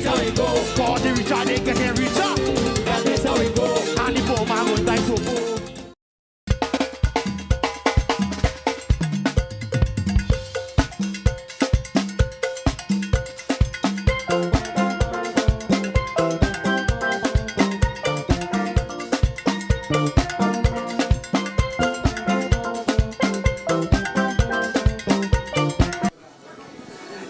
is how we go. For the richer, they getting richer. That is how we go. And the poor man will die so poor.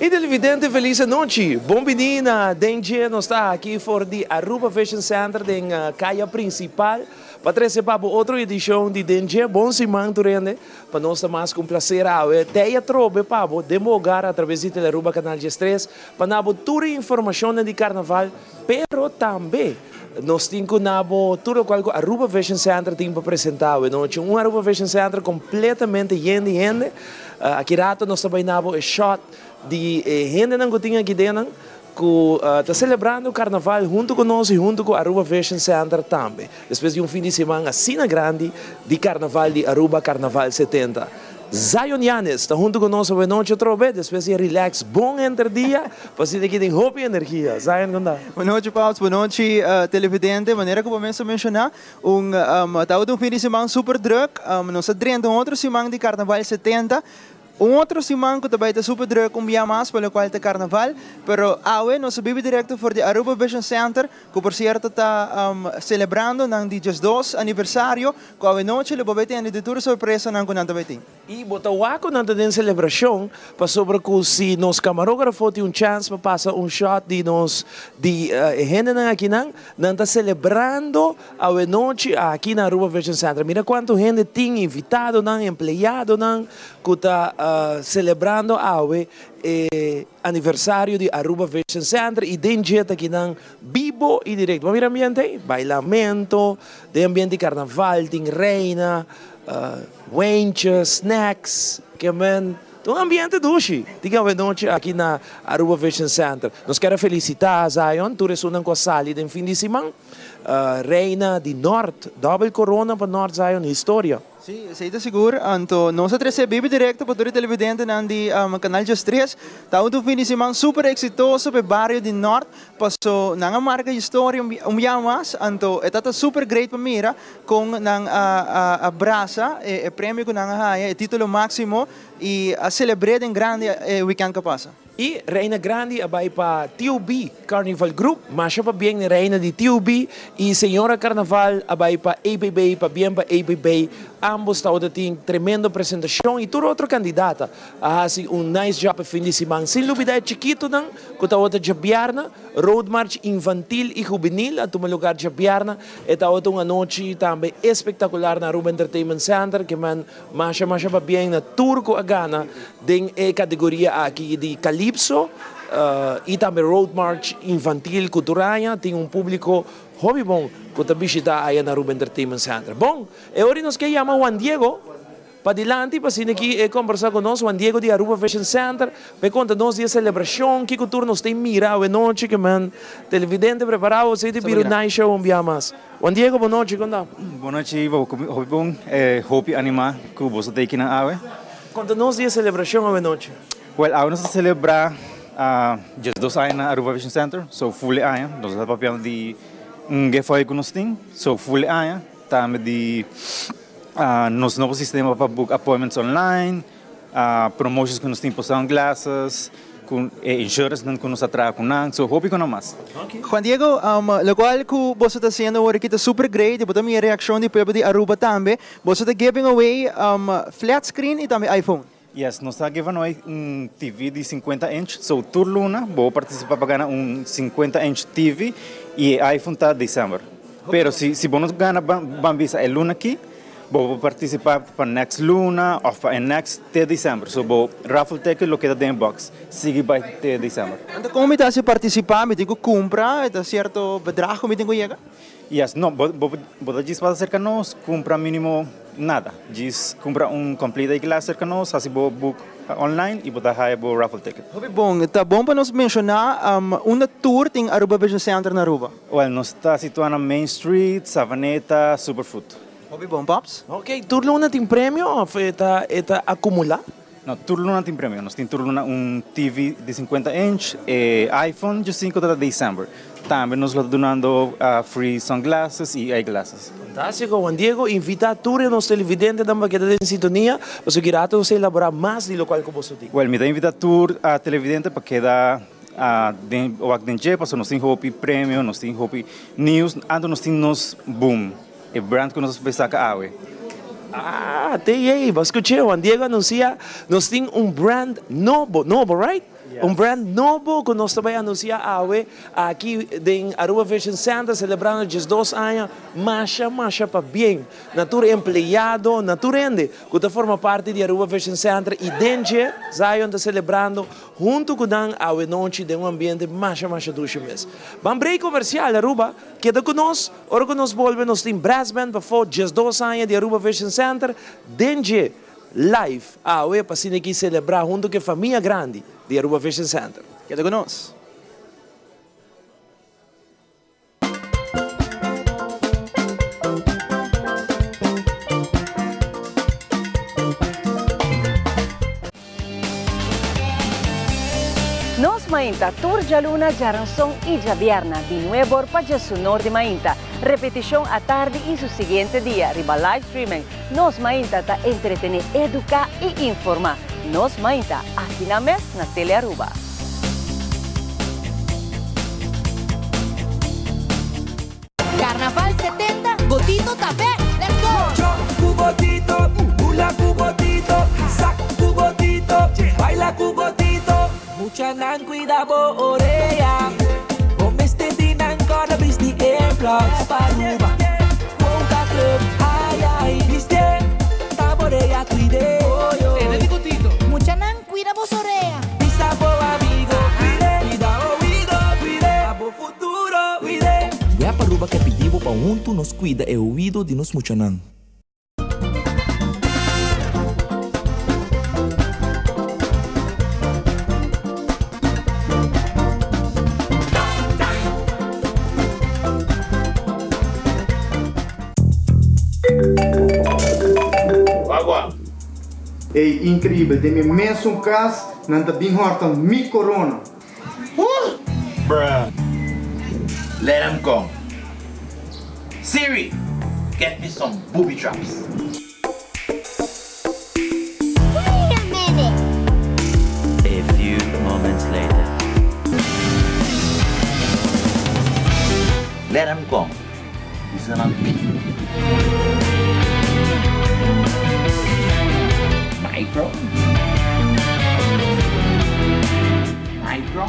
Y televidente feliz anochi. Bon bini na Den Dje. Nos ta aki for di Aruba Vision Center den caya principal pa trece pa bo otro edicion di Den Dje. Bon siman tur hende. Pa nos ta mas cu un placer awe tey atrobe pa bo den bo hogar a traves di Telearuba Canal 13 pa na bo tur e informacionnan di carnaval pero tambe nos tin cu na bo tur locual cu Aruba Vision Center tin pa presenta awe nochi. Un Aruba Vision Center completamente yen di hende. Aki rato nos ta bay na bo e shot di e hendenan cu tin aki dennan cu ta celebrando carnaval hunto cu nos y hunto cu Aruba Vision Center tambe. Despues di un fin di siman asina grandi di Carnaval di Aruba, Carnaval 70. Zion Yanez ta hunto cu nos awe nochi otro be, despues di a relax bon henter dia, pa asina aki tin hopi energia. Zion, con ta? Bon nochi Paps, bon nochi televidente. Manera cu bo mes a menciona, un tabata un fin di siman super druk. Nos a drenta un otro siman di Carnaval 70. Un otro siman cu ta bay ta super druk un bia mas pa locual ta Carnaval, pero awe nos a bibi directo for di Aruba Vision Center, cu por cierto ta celebrando nan di 12 aniversario, cu awe nochi lo bo bay tende di tur e sorpresanan cu nan ta bay tin. Y bo ta wak cu nan ta den celebracion, pasobra cu si nos camarografo tin un chance pa pasa un shot di nos di e hendenan akinan, nan ta celebrando Awe nochi aki na Aruba Vision Center mira cuanto hende tin, invitadonan, empleadonan cu ta celebrando awe e aniversario di Aruba Vision Center y den dje ta kinan bibo y directo. Bo mira ambiente ey? Bailamento, den ambiente di carnaval tin reina, wentje, snacks, ke men. Ta un ambiente dushi tin awe nochi aki na Aruba Vision Center. Nos kier a felicita Zion, tur esunnan cu a sali den fin di siman. Reina di Nort, dobel corona pa Nort Zion historia. Sí, esei ta sigur. Anto nos a trece bibi directo pa tur e televidentenan di Canal 13. Ta un fin di siman super exitoso pa e bario di Nort, paso nan a marca historia un bia mas. Anto e ta ta super great pa mira con nan a brasa e premio cu nan a haya, e titulo maximo, y a celebre den grandi e weekend cu a pasa. E Reina Grandi a bai pa TUB Carnival Group, masha pabien n'e Reina di TUB, y Señora Carnaval a bai pa ABB, pabien pa ABB, ambos tabata tin tremendo presentacion y tur otro candidata a haci un nice job e fin di siman, sin lubida e chikitonan cu tabata djabiarna, Road March Infantil y Juvenil a tuma lugar djabiarna, e tabata un anochi tambe espectacular na Aruba Entertainment Center, ke men Masha masha pabien na tur cu a gana den e categoria aki di Calypso y tambe Road March Infantil cu tur aña tin un publico hopi bon cu ta bishita aya na Aruba Entertainment Center. Bon, e ora nos ke yama Juan Diego padilanti pa asina ki e combersa cu nos, Juan Diego di Aruba Vision Center, pa e conta nos di e celebracion, kico tur nos ta mira awe nochi, ke men televidente prepara bo, esey ta bira un nice show un bia mas. Juan Diego, bon nochi, kon ta? Bon nochi, Ivo. Hopi bon. Hopi animá ku boso ta aki nan awe. Konta nos di e selebrashon awe nochi. Wèl, awe nos ta selebrá 12 aña na Aruba Vision Center, so ful e aña. Nos ta papiando di un gefoy ku nos tin, so ful e aña. Tambe di nos nobo sistema pa book appointments online. Promotions ku nos tin pa sunglasses, ku e insurance nan ku nos a traha ku nan, so hopi ku nan mas. Juan Diego, lokual ku boso ta hasiendo awor aki ta super great i bo ta mira reakshon di pueblo di Aruba tambe. Boso ta giving away flat screen i tambe iPhone. Yes, nos ta giving away un TV di 50 inch, so tur luna bo por participa pa gana un 50 inch TV i e iPhone ta december. Pero si bo no gana ban bisa e luna aki, Bo por participa pa next luna of pa e next te december. So bo raffle ticket lo keda den e box sigui bai te december. Anto como mi ta haci participa? Mi tin cu cumpra? E ta cierto bedrag cu mi tin cu yega? Yes, no, bo bo bo ta djis pasa cerca nos, cumpra minimo nada. Djis cumpra un complete eyeglass cerca nos, haci bo book online y bo ta haya bo raffle ticket. Hopi bon. Ta bon pa nos menciona unda tur tin Aruba Vision Center na Aruba? Well, nos ta situa na Main Street, Savaneta, Superfood. Hopi bon, Paps. Ok, tur luna tin premio of e ta e ta acumula? No, tur luna tin premio. Nos tin tur luna un TV di 50 inch, e iPhone 5 ta december. Tambe nos lo ta dunando free sunglasses y eyeglasses. Fantástico, Juan Diego, invita tur e nos televidentenan pa keda den sintonia, pasobra ki rato nos ta elabora mas di locual cu boso tin. Well, mi ta invita tur televidente pa keda den wak den dje, pasobra nos tin hopi premio, nos tin hopi news, anto nos tin nos boom, e brand cu nos a saca awe. Ah, te yey, bo a scuche, Juan Diego anuncia nos tin un brand nobo, nobo, right? Un brand nobo cu nos ta bay anuncia awe aki den Aruba Vision Center celebrando 12 aña. Masha masha pabien na tur empleado, na tur hende cu ta forma parti di Aruba Vision Center y den dje Zion ta celebrando hunto cu nan awe nochi den un ambiente masha masha dushi mes. Ban break comercial Aruba, keda cu nos, ora cu nos bolbe nos tin brass band pafo 12 aña di Aruba Vision Center den dje live awe pa asina aki celebra hunto cu e famia grandi di Aruba Vision Center. Keda cu nos. Nos Mainta tur djaluna, djaranson i djabierna di nuebor pa djesunor di mainta. Repetishon atardi i su siguiente dia riba live streaming. Nos Mainta ta entretené, eduká i informá. Nos Mainta, aki na mes na Telearuba. Carnaval 70, Botito ta bek! Let's go! Chop cu Botito, bula cu Botito, sak cu Botito, baila cu Botito. Muchanan cuida bo orea, bo mester di nan corda bisti earplugs pa Aruba. Quota Club, ay ay, bisti, ta bo orea cuide. Tene di Botito. Muchanan cuida bo orea. Bisa bo amigo, cuide, cuida oido, cuide, pa bo futuro, cuide. Web Aruba ke pidi bo pa huntu nos cuida e oido di nos muchanan. Ey, increibel, den mi mesun cas nan ta bin horta mi corona. Bruh. Let 'em come. Siri, get me some booby traps. Wait a minute. A few moments later. Let 'em come. Bisa nan pi. Micro. Micro.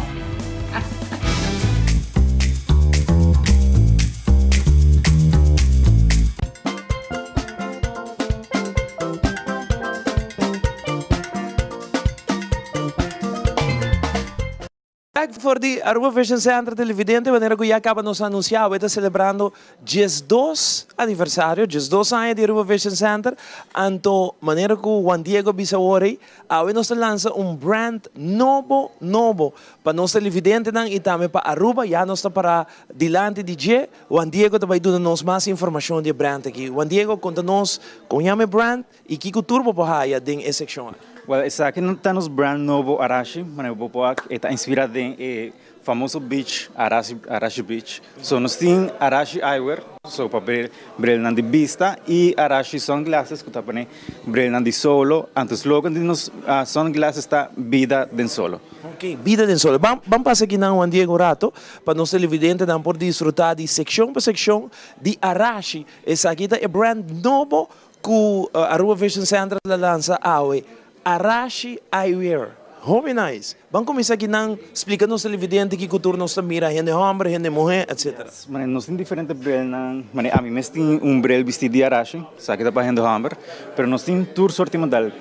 Back for di Aruba Vision Center televidente, manera cu ya caba nos a anuncia, awe ta celebrando 12 aniversario, 12 aña di Aruba Vision Center. Anto, manera cu Juan Diego a bisa awor ey, awe nos ta lansa un brand nobo, nobo pa nos televidentenan y tambe pa Aruba. Ya nos ta para dilanti di dje. Juan Diego ta bay duna nos mas informacion di e brand aki. Juan Diego, conta nos con yama e brand y kico tur bo por haya den e seccion aki. Well, esaki ta nos brand nobo Arashi, manera bo por wak, e ta inspira den e famoso beach, Arashi, Arashi Beach. So nos tin Arashi Eyewear, so pa bril, brilnan di bista, y Arashi Sunglasses cu ta pone brilnan di solo. Anto slogan di nos sunglasses ta Bida den solo. Ok, Bida den solo. Ban, ban pasa aki nan Juan Diego un rato, pa nos televidentenan por disfruta di seccion pa seccion di Arashi. Esaki ta e brand nobo cu Aruba Vision Center ta lansa awe, Arashi Eyewear. Hopi nice. Ban cuminsa aki nan splica nos televidente kico tur nos ta mira, hende homber, hende muhe, etc. Yes, mane nos tin diferente brilnan, mane ami mes tin un bril bisti di Arashi, esaki ta pa hende homber, pero nos tin tur sorti model,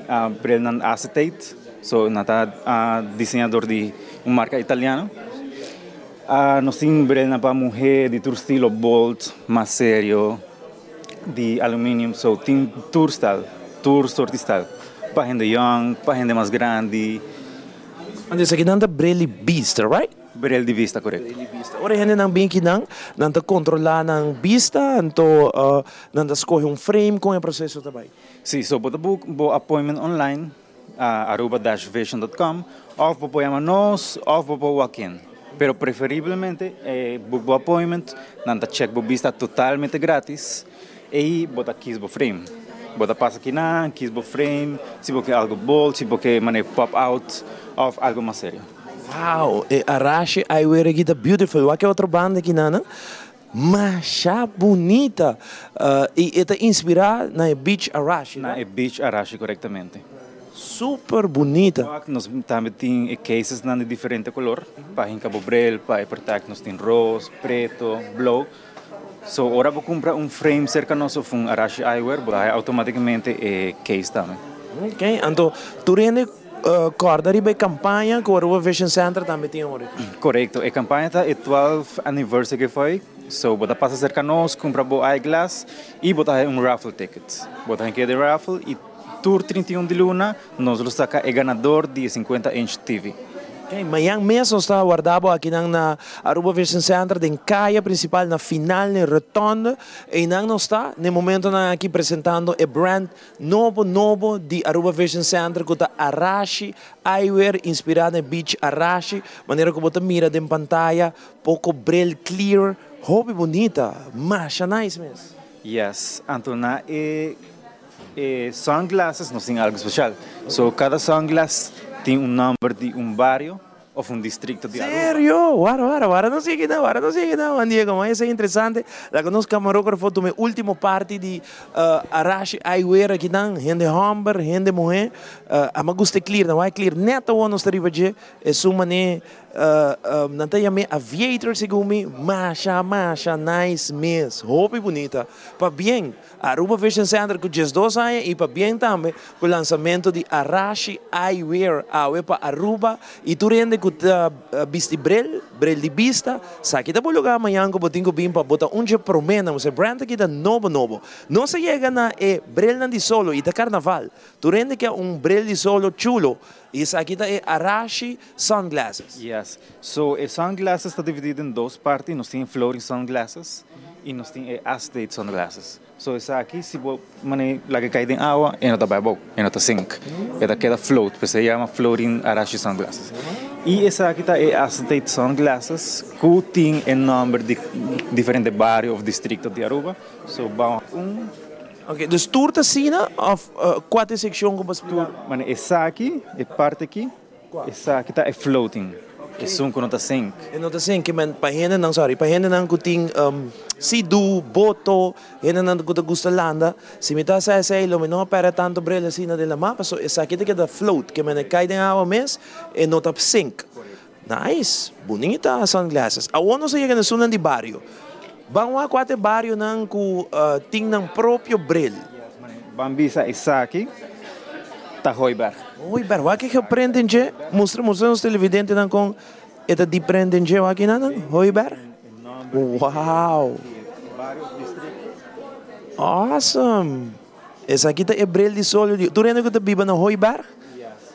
brilnan acetate, so nan ta diseña door di un marca italiano. Nos tin brilnan pa muhe di tur stilo, bold, mas serio. Di aluminium so tin tur style, tur soort di style. Pa hende young, pa hende mas grandi. Anto esaki nan ta bril di bista, right? Bril di bista, korekto. Bril di bista. Ora e hendenan bin kinan, nan ta kontrolá nan bista, anto nan ta skohe un frame, kon e proseso ta bai? Si, so bo ta book bo appointment online. aruba-vision.com of bo por yama nos of bo por walk in. Pero preferiblemente book bo appointment, nan ta check bo bista totalmente gratis y bo ta kies bo frame. Bo ta pasa aki nan, kies bo frame, si bo ke algo bold, si bo ke mane pop out of algo mas serio. Wow, e Arashi eyewear aki ta beautiful. Wak e otro banda aki nan. Masha bunita. Y e ta inspira na e beach Arashi, Na e beach Arashi, corectamente. Super bunita. Wak, nos tambe tin e cases nan di diferente color pa hinca bo bril, pa e protect. Nos tin roos, preto, blauw. So ora bo cumpra un frame cerca nos of un Arashi eyewear, bo ta haya automaticamente e case tambe. Ok, anto tur hende corda riba e campaña cu Aruba Vision Center tambe tin ora aki. Corecto, e campaña ta e 12 anniversary giveaway. So bo ta pasa cerca nos, cumpra bo eyeglass y bo ta haya un raffle ticket. Bo ta haya den raffle y tur 31 di luna nos lo saca e ganador di e 50 inch TV. Ok, mañan mes nos ta warda bo akinan na Aruba Vision Center den caya principal na final na e rotonde. Eynan nos ta na e momentonan aki presentando e brand nobo nobo di Aruba Vision Center cu ta Arashi Eyewear inspira na e beach Arashi. Manera cu bo ta mira den pantaya poco bril clear, hopi bunita, masha nice mes. Yes, anto na e E sunglasses nos tin algo special. So cada sunglass tin un nomber di un bario of un districto di Aruba. Serio? Wara, wara, wara nos yega na, wara nos yega na, Juan Diego. Ma esei interesante. Laga nos camarógrafo tuma e ultimo parti di Arashi Eyewear akinan. Hende homber, hende muhe. Ama gusta e clear. Nan wak e clear net awor nos ta riba dje. Esun mane nan ta yam'é aviator segun mi. Masha, masha nice mes. Hopi bunita. Pabien. Aruba Vision Center cu 12 aña y pabien tambe cu lansamento di Arashi Eyewear awe pa Aruba y tur hende cu ta bisti bril, bril di bista, sa ki ta bo lugar mañan cu bo tin cu bin pa bo ta un dje prome nan, pasobra e brand aki ta nobo nobo. Nos a yega na e brilnan di solo y ta carnaval. Tur hende ke un bril di solo chulo y esaki ta e Arashi Sunglasses. Yes. So e sunglasses ta dividi den dos parti, nos tin e floating sunglasses y nos tin e acetate sunglasses. So esaki si bo mane laga cay den awa e no ta bay abou, e no ta sink, e ta keda float, p'esey e yama floating Arashi sunglasses. Y esaki ta e acetate sunglasses cu tin e nomber di diferente bario of districto di Aruba. So bao un. Ok, dus tur ta asina of cua ta e seccion cu bo a splica? Tur, mane esaki, e parti aki. Esaki ta e floating, esun ku no ta sink. E no ta sink, men pa hendenan, sorry, pa hendenan ku tin sea-doo, boto, hendenan ku ta gusta landa, si mi ta hasi esei lo mi no a pèrdè tantu bril asina den lamá, paso esaki ta keda float, ke men e kai den awa mes, e no ta sink. Nice! Bunita sunglasses. Awor nos a yega na esunnan di bario. Ban wak kua ta e barionan ku tin nan propio bril. Ban bisa esaki ta Hooiberg. Hooiberg, wak e geprent den dje. Mustra, mustra nos televidentenan kon e ta diprent den dje. Wak kinan nan, Hooiberg. Wow! Awesome! Esaki ta e bril di solo di tur hende ku ta biba na Hooiberg.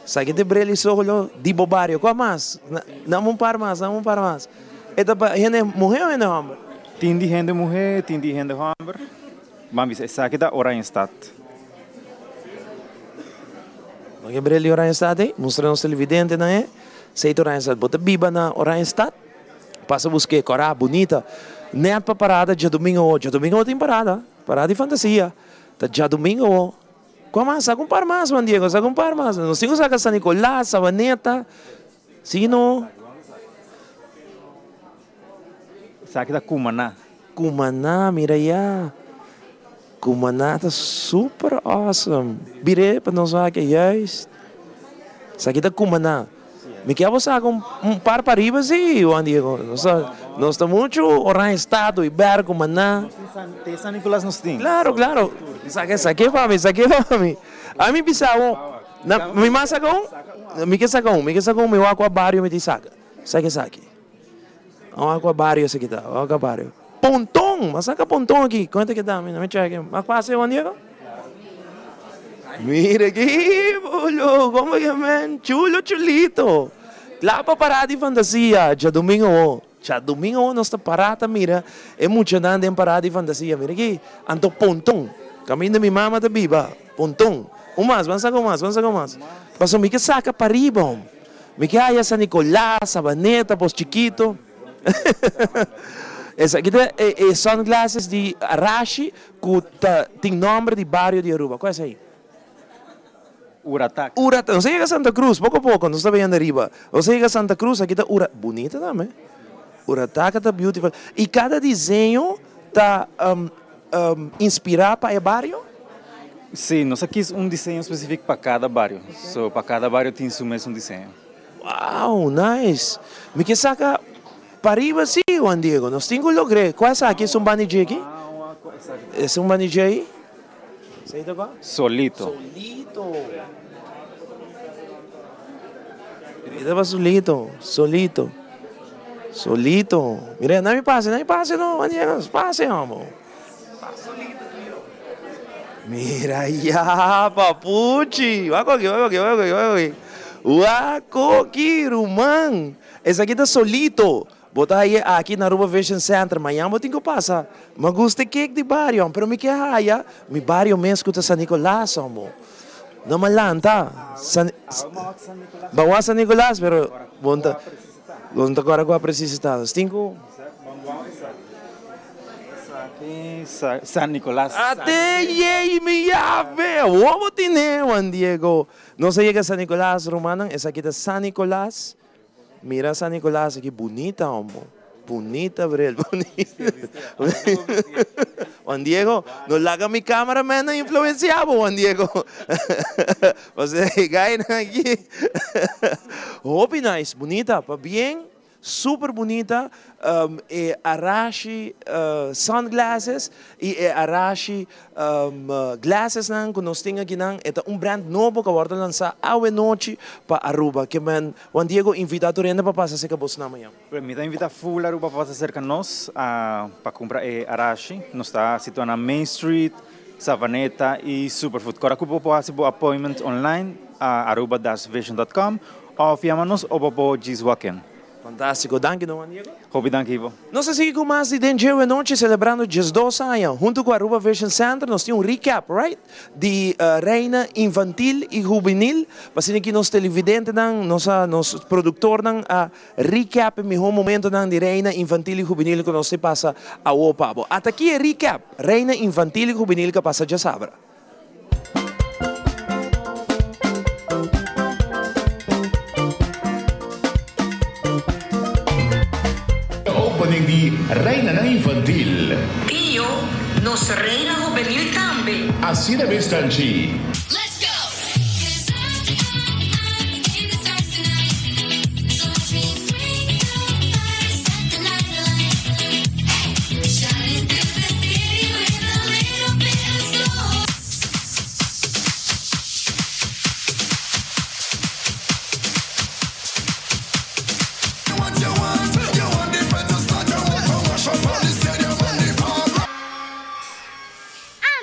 Esaki ta e bril di solo di bo bario. Kua mas? Dame un par mas, dame un par mas. E ta pa hende muhé o hende hòmber? Tin di hende muhé, tin di hende hòmber. Ban bisa esaki ta Oranjestad. Bo ke bril di Oranjestad ei? Mustra nos televidentenan e. Esei ta Oranjestad. Bo ta biba na Oranjestad? Pasa busk'é. Kòrá, bunita. Nèt pa parada djadumingu awo. Djadumingu awo tin parada. Parada di fantasia. Ta djadumingu awo. Kua mas? Saka un par mas, Juan Diego. Saka un par mas. Nos tin ku saka San Nicolas, Sabaneta. Si no. Esaki ta Cumaná. Cumaná, mira ya. Cumaná ta super awesome. Bir'é pa nos wak juist. Esaki ta Cumaná. Mi kier bo saka un par pa riba si, Juan Diego. Nos ta, nos ta mucho Oranjestad, Hooiberg, Cumaná. Te San Nicolas nos tin. Claro, claro. Saka, sak'é pa mi, sak'é pa mi. Ami bisa bo, na, mi mas saka un? Mi ke saka un, mi ke saka un, mi wak kua bario mi tin saka. Saka esaki. Wak kua bario esaki ta, wak kua bario. Ponton! M'a saka Ponton aki. Kon e ta keda? Mi no mi cheke. Mas fácil, Juan Diego? Mira aki, bolo! Como ke men? Chulo chulito! Kla pa pará di fantasia djadumingu awo. Djadumingu awo nos ta pará ta mira e muchanan den pará di fantasia. Mira aki. Anto Ponton, kaminda mi mama ta biba. Ponton. Un mas, ban saka un mas, ban saka un mas. Paso mi ke saka pariba hom. Mi ke haya San Nicolas, Sabaneta, Pos Chikito. Esaki ta e e sunglasses di Arashi ku ta tin nomber di bario di Aruba. Kua esei? Urataca. Urataca. Nos a yega Santa Cruz, poko poko nos ta bayendo ariba. Nos a yega Santa Cruz, aki ta Ura, bunita tambe. Urataca ta beautiful. I kada diseño ta inspirá pa e bario? Sí, nos a kis un diseño specific pa kada bario. So pa kada bario tin su mesun diseño. Wow, nice. Mi ke saka pariba sí, Juan Diego. Nos tin ku logr'é. Kua esaki? Esun banda dje aki? Esun banda dje ei? Esei ta kua? Solito. Solito. E ta pa solito, solito. Solito. Mira, na mi pase, na mi pase no, Juan Diego, pase homo. Mira ya, papuchi. Wak aki, wak aki, wak aki, wak aki. Wak aki, ruman. Esaki ta solito. Bo ta haye aki na Aruba Vision Center. Mañan bo tin ku pasa. Mi gusta e cake di bario, pero mi ke haya mi bario mes ku ta San Nicolas, homo. No mi a lanta. San, Bo a wak San Nicolas, pero bo no ta, bo no ta kòrda kua presis ta. Nos tin ku. San Nicolas. Ate yey mi yabe! Awor bo tine, Juan Diego. Nos a yega San Nicolas, rumannan. Esaki ta San Nicolas. Mira San Nicolas aki bunita homo. Bunita bril, bunita. Juan Diego, no laga mi cameraman nan influencia bo, Juan Diego. Pasobra e guynan aki hopi nice, bunita. Pabien. Super bunita e Arashi sunglasses y e Arashi glassesnan cu nos tin akinan e ta un brand nobo cu a wordo lansa awe nochi pa Aruba. Ke men Juan Diego invita tur hende pa pasa cerca bosnan mañan. Mi ta invita full Aruba pa pasa cerca nos pa cumpra e Arashi. Nos ta situa na Main Street, Savaneta y Superfood. Cora cu bo por haci bo appointment online a aruba-vision.com Of yama nos o bo por djis walk-in. Fantástiko. Danki don Juan Diego. Hopi danki Ivo. Nos ta sigui ku mas di Den Djewe Nochi selebrando 12 aña. Huntu ku Aruba Vision Center nos tin un recap, right, di Reina Infantil y Hubenil. Pa asina ki nos televidentenan, nos a nos produktornan a recap e mihó momentonan di Reina Infantil y Hubenil ku nos te pasa awo pa bo. Ata aki e recap, Reina Infantil y Hubenil ku a pasa djasabra. Opening di Reinanan Infantil. Tio, nos Reina Hubenil tambe. Asina mes Tanchi.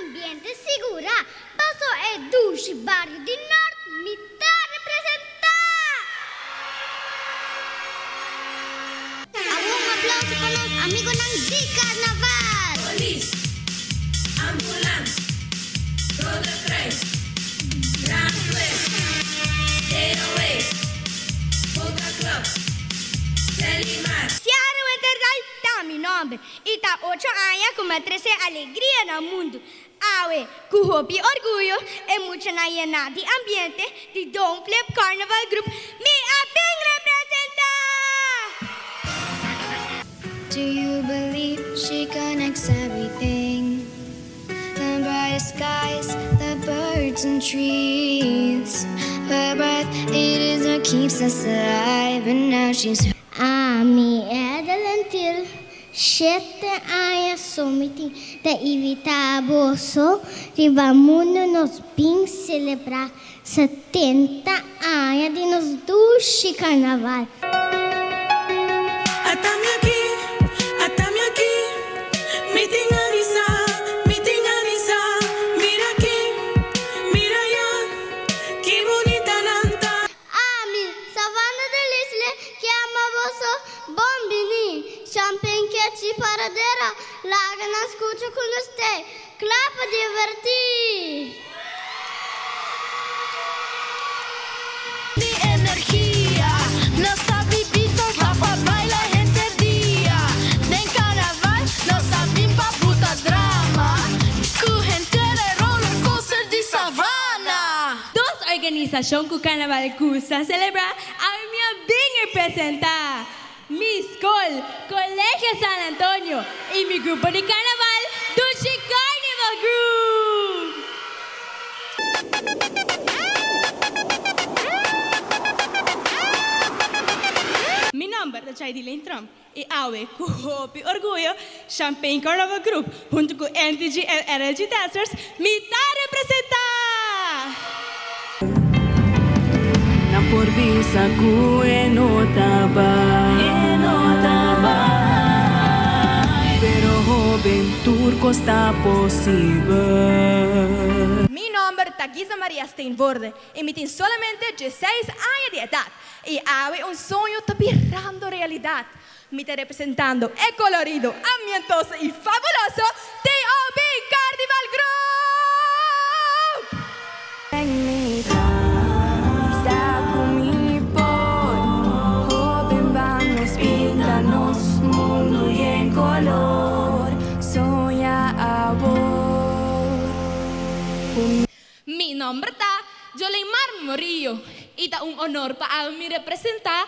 Ambiente sigura, paso e dushi bario di Nort mi ta representa! Awor un aplauso pa nos amigonan di Carnaval! Polis, ambulans, Rode Kruis, Brandweer, DOW, Boca Club, Selimar. Ciara Weterdal ta mi nomber y ta ocho aña cu mi a trece alegria na mundo. Awe, cu hopi orguyo, e muchanan yena di ambiente di Don't Flip Carnival Group mi a bin representa! Do you believe she connects everything? The brightest skies, the birds and trees Her breath, it is what keeps us alive And now she's Ami Edeline Thiel Shete aña so mi tin ta invitá boso riba mundu nos bin selebrá 70 aña di nos dushi karnaval. Ata mi aki, ata mi aki, mi tin avisa, mi tin avisa, mira aki, mira aya, ki bunita nan ta. Ami, Savannah de Lisle, ke ama boso, bon bini! Champagne Ketchi Paradera, laga nan skucha ku nos te kla pa divertí! organisashon ku Karnaval gusta selebrá, awe mi a bin representá mi skol, Colegio San Antonio, i mi grupo di karnaval, Dushi Carnival Group! Mi nòmber ta Chaidilyn Tromp i awe ku hopi orguyo Champagne Carnival Group huntu ku NTG en RLG Dancers mi ta representá! Nan por bisa ku e no ta bai. Pero hoben tur kos ta posibel. Mi nomber ta Giza Maria Steenvoorde y mi tin solamente dieseis aña di edad y awe un soño ta birando realidad. Mi ta representando e colorido, ambientoso y fabuloso TOB Carnival Group! Mi nomber ta Joleymar Morillo y ta un honor pa awe mi representa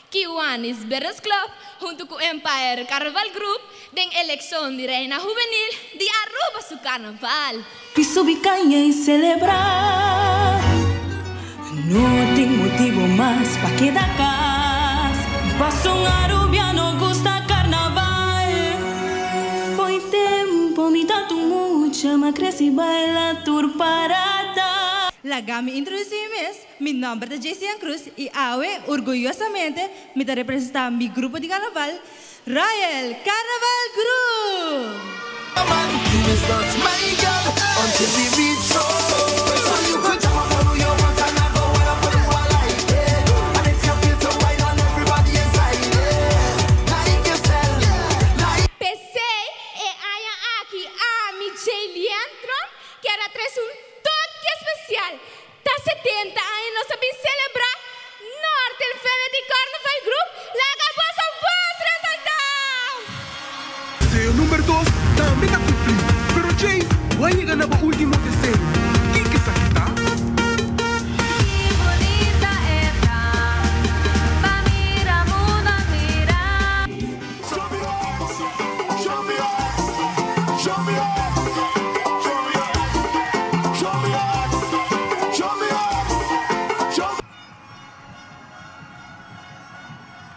Kiwanis Birds Club hunto cu Empire Carnival Group den eleccion di Reina Hubenil di Aruba su Carnaval. Pi subi caña y celebra. No tin motibo mas pa keda cas. Paso un Arubiano gusta carnaval. Fo'i tempo mi ta tur mucha m'a creci baila tur parada. Laga mi introduci mi mes, mi nomber ta Jaycean Cruz y awe orguyosamente mi ta representa mi grupo di carnaval Royal Carnaval Group! P'esei e aña aki ami, Jaylian Tromp, kier a trese un toke spesial. Ta 70 aña nos a bin selebrá North Infinity Carnival Group, laga boso bos resaltá! Deseo number dos tambe ta cumplí, pero djei bo a yega na bo ultimo deseo. Kiko esaki ta? Ki bunita e ta, pa mira mundo admira.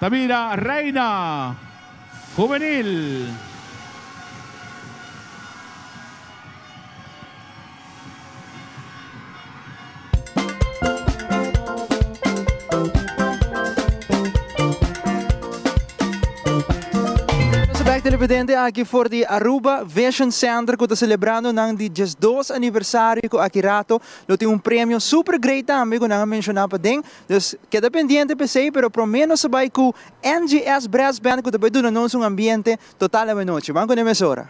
Ta bira Reina Hubenil. Nos bek televidente aki for di Aruba Vision Center cu ta celebrando nan di 12 aniversario cu aki rato lo tin un premio super great tambe cu nan a menciona paden. Dus keda pendiente p'esey pero prome nos a bay cu NGS Brass Band cu ta bay duna nos un ambiente total awenochi. Ban cune mesora.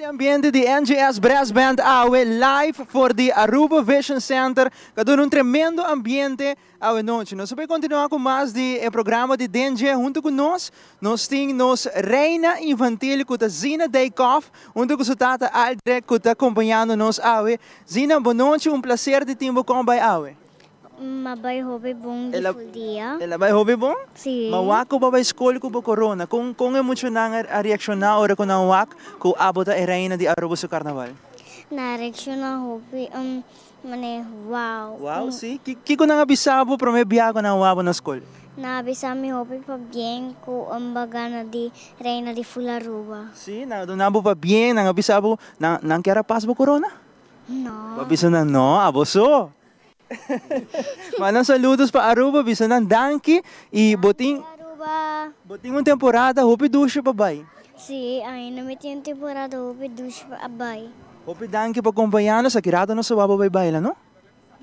Ambiente di NGS Brass Band awe live for di Aruba Vision Center cu a duna un tremendo ambiente awe nochi. Nos ta bay continua cu mas di e programa di Den Dje hunto cu nos. Nos tin nos reina infantil cu ta Zina Dijkhoff hunto cu su tata Aldrich cu ta acompañando nos awe. Zina, bon nochi, un placer di tin bo con bay awe. M'a bai hopi bon di ful dia. El a bai hopi bon? Si. Ma wak ku bo bai skol ku bo korona. Kon kon e muchanan a reakshoná ora ku nan wak ku abo ta e reina di Aruba su karnaval? Nan a reakshoná hopi manera wou. Wou, si. Kiko nan a bisa bo promé bia ku nan a wak bo na skol? Nan a bisa mi hopi pabien ku bo a gana di reina di ful Aruba. Si, nan a duna bo pabien, nan a bisa bo nan nan kier a pas bo korona? No. Bo a bisa nan no, abo so. Manda saludos pa Aruba, bisa nan danki y bo tin Aruba. Bo tin un temporada hopi dushi pa bay. Sí, ainda mi tin un temporada hopi dushi pa bay. Hopi danki pa compaña nos, aki rato nos ta wak bo bay baila no.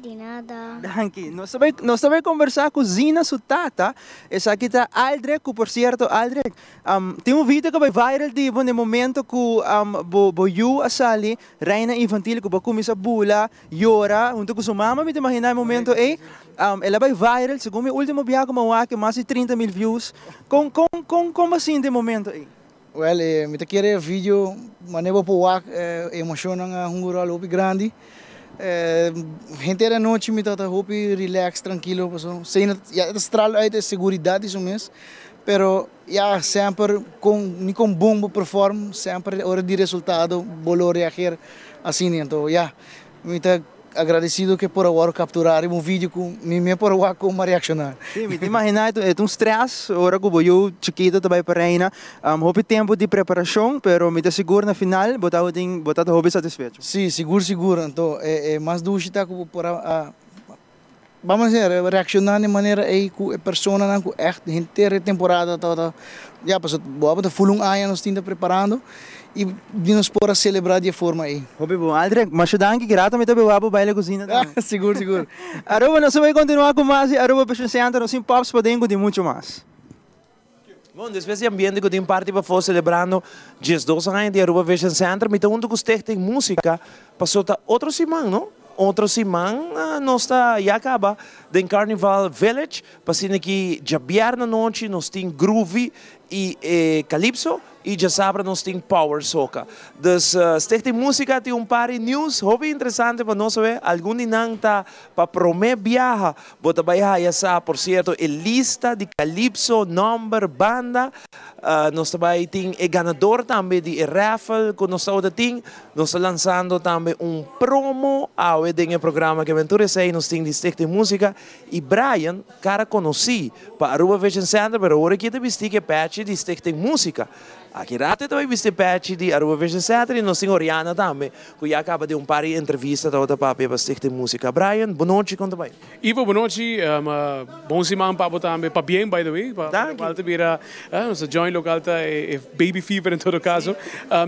Di nada. Danki. Nos ta bay nos ta bay conversa cu Zina su tata, esaki ta Aldrich cu por cierto Aldrich tin un video cu a bay viral di bo na e momento cu bo bo yu a sali Reina Infantil cu bo a cuminsa bula Yora hunto cu su mama, mi ta imagina e momento ey. El a bay viral, segun mi ultimo biaha cu mi a wak e mas di 30 mil views. Con, con, con, con bo a sinti e momento ey? Wel, mi ta kere e video manera bo por wak e emocionnan a hunga un rol hopi grandi. Henter e anochi mi tabata hopi relax, trankilo, pasobra esey ya ta straal uit e seguridad di su mes. Pero ya semper con ni con bon bo perform, semper ora di resultado bo lo reageer asina. Anto ya mi ta agradecido ke por a wòrdu captura riba un video ku mi me por a wak kon mi a reacciona. Sí, mi ta imagina e ta un stress ora ku bo yu chikito ta bai pa Reina. Hopi tempo di preparacion, pero mi ta sigur na final bo tabatin bo ta hopi satisfecho. Sí, sigur sigur. Anto e mas dushi ta ku bo por a Vamos a ser, reacciona di manera ey cu e personanan cu echt henter e temporada tabata, ya pasobra bo a bata full un aña nos tin ta preparando y di nos por a celebra di e forma ey. Hopi bon. Aldrich, masha danki. Ki rato mi ta bewa bo baile cocina tambe. Sigur, sigur. Aruba, nos a bay continua cu mas di Aruba Passion Center. Nos tin Pops paden cu tin mucho mas. Bon, despues di ambiente cu tin parti pafó celebrando 12 aña di Aruba Vision Center, mi ta hunto cu Stichting Musica, paso ta otro siman, no? Otro siman nos ta ya caba den Carnival Village, pa asina ki djabièrnè anochi nos tin Groovy y e Calypso y djasabra nos tin Power Soca. Dus Stichting Musica tin un par di news hopi interesante pa nos awe, algun di nan ta Pa promé biaha bo ta bai haya sa, por sierto, e lista di Calypso, nòmber, banda. Nos ta bai tin e ganador tambe di e raffle ku nos tabata tin. Nos ta lansando tambe un promo awe den e programa ke Ventura Esei nos tin di Stichting Musica i Brian, kara konosí pa Aruba Vision Center, pero awor aki e ta bisti ku e pèchi di Stichting Musica. Aki rato e ta bai bisti pèchi di Aruba Vision Center i nos tin Oriana tambe ku ya kaba di un par di entrevista tabata papia pa Stichting Musica. Brian, bonochi, kon ta bai? Ivo, bonochi. Bon siman pa bo tambe. Pabien, by the way. Pa lokual ta bira nos ta join lokual ta e baby fever en todo kaso.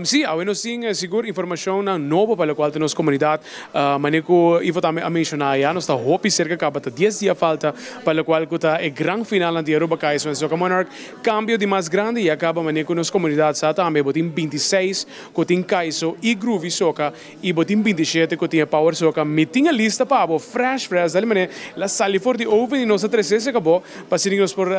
Si, awe nos tin sigur informashonnan nobo pa lokual ta nos komunidat. Manera ku Ivo tambe a menshoná ya, nos ta hopi serka kaba ta dies dia falta pa lokual ku ta e gran finalnan di Aruba Kaiso en Soca Monarch. Cambio di mas grandi ya caba manera cu nos comunidad sa tambe bo tin 26 cu tin Kaiso y Groovy Soca y bo tin 27 cu tin e Power Soca. Mi tin e lista pa bo fresh fresh dale manera el a sali for di oven y nos a trece esaki abo pa asina nos por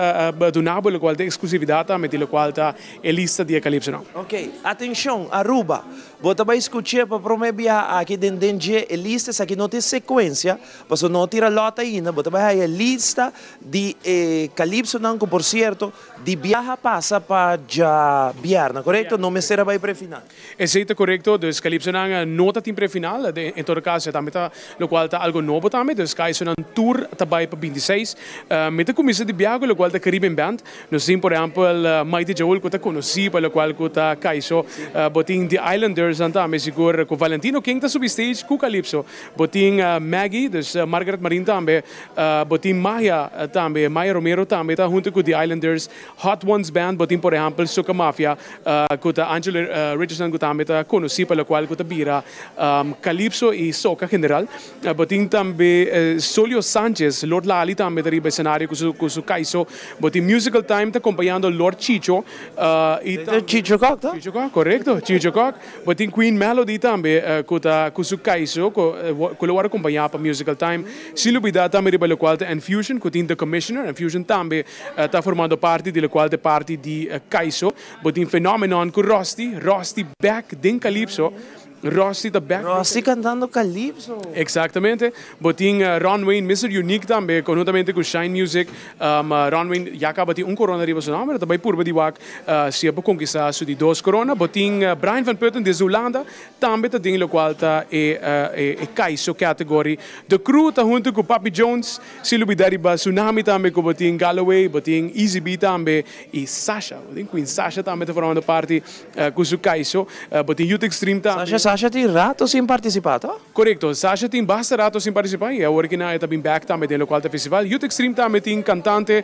duna bo locual ta exclusividad tambe di locual ta e lista di e Calypso nan. Ok, atencion Aruba, bo ta bay scuche pa prome biaha aki den den dje e lista esaki no tin secuencia pasobra no tira lot ainda, bo ta bay haya e lista Di e Calypsonan cu por cierto di biaha pasa pa djabièrnè, corecto? No mester a bay prefinal. Esey ta corecto, dus Calypsonan no ta tin prefinal, en todo caso tambe ta locual ta algo nobo tambe, dus Calypsonan tur ta bay pa 26. Mi ta cuminsa di biaha cu locual ta Caribbean Band, nos tin por ehempel Mighty Joel cu ta conoci pa locual cu ta Caiso, bo tin The Islandersnan tambe sigur cu Valentino King ta subi stage cu Calypso, bo tin Maggie, dus Margaret Marin tambe. Bo tin Maya tambe, Maya Romero tambe ta hunto cu The Islanders, Hot Ones Band, bo tin por ehempel Soca Mafia. ku ta Angelo Richardson ku tambe ta konosí pa lokual ku ta bira Calypso i Soca general. Bo tin tambe Solio Sanchez, Lord Lali tambe ta riba escenario ku su Kaiso. Bo tin Musical Time ta kompañando Lord Chicho i tambe Chicho Kok ta? Chicho Kok, korekto, Chicho Kok. Bo tin Queen Melody tambe ku ta ku su Kaiso ku lo wòrdu kompañá pa Musical Time. Sin lubidá tambe riba lokual ta Enfusion ku tin The Commissioner. Enfusion tambe ta formando parti di lokual ta e parti di Kaiso. Bo tin Phenomenon ku Rusty, Rusty bèk den Calypso. Rusty ta bèk. Rusty kantando Calypso. Eksaktamente. Bo tin Ron Wayne, Mister Unique tambe, konhuntamente ku Shine Music. Ron Wayne ya kaba tin un korona riba su nòmber, e ta bai purba di wak si e por konkistá su di dos korona. Bo tin Brian van Putten desde Hulanda, tambe ta den lokual ta e e Kaiso category. The Crew ta huntu ku Papi Jones. Sin lubida riba Tsunami tambe ku bo tin Galloway, bo tin Easy B tambe i Sasha. Bo tin Queen Sasha tambe ta formando parti ku su Kaiso. Bo tin Youth Extreme tambe. Sasha, Sasha tin rato sin partisipá, to? Korekto, Sasha tin basta rato sin partisipá i awor kina e ta bin bèk tambe den lokual ta festival. Youth Extreme tambe tin kantante,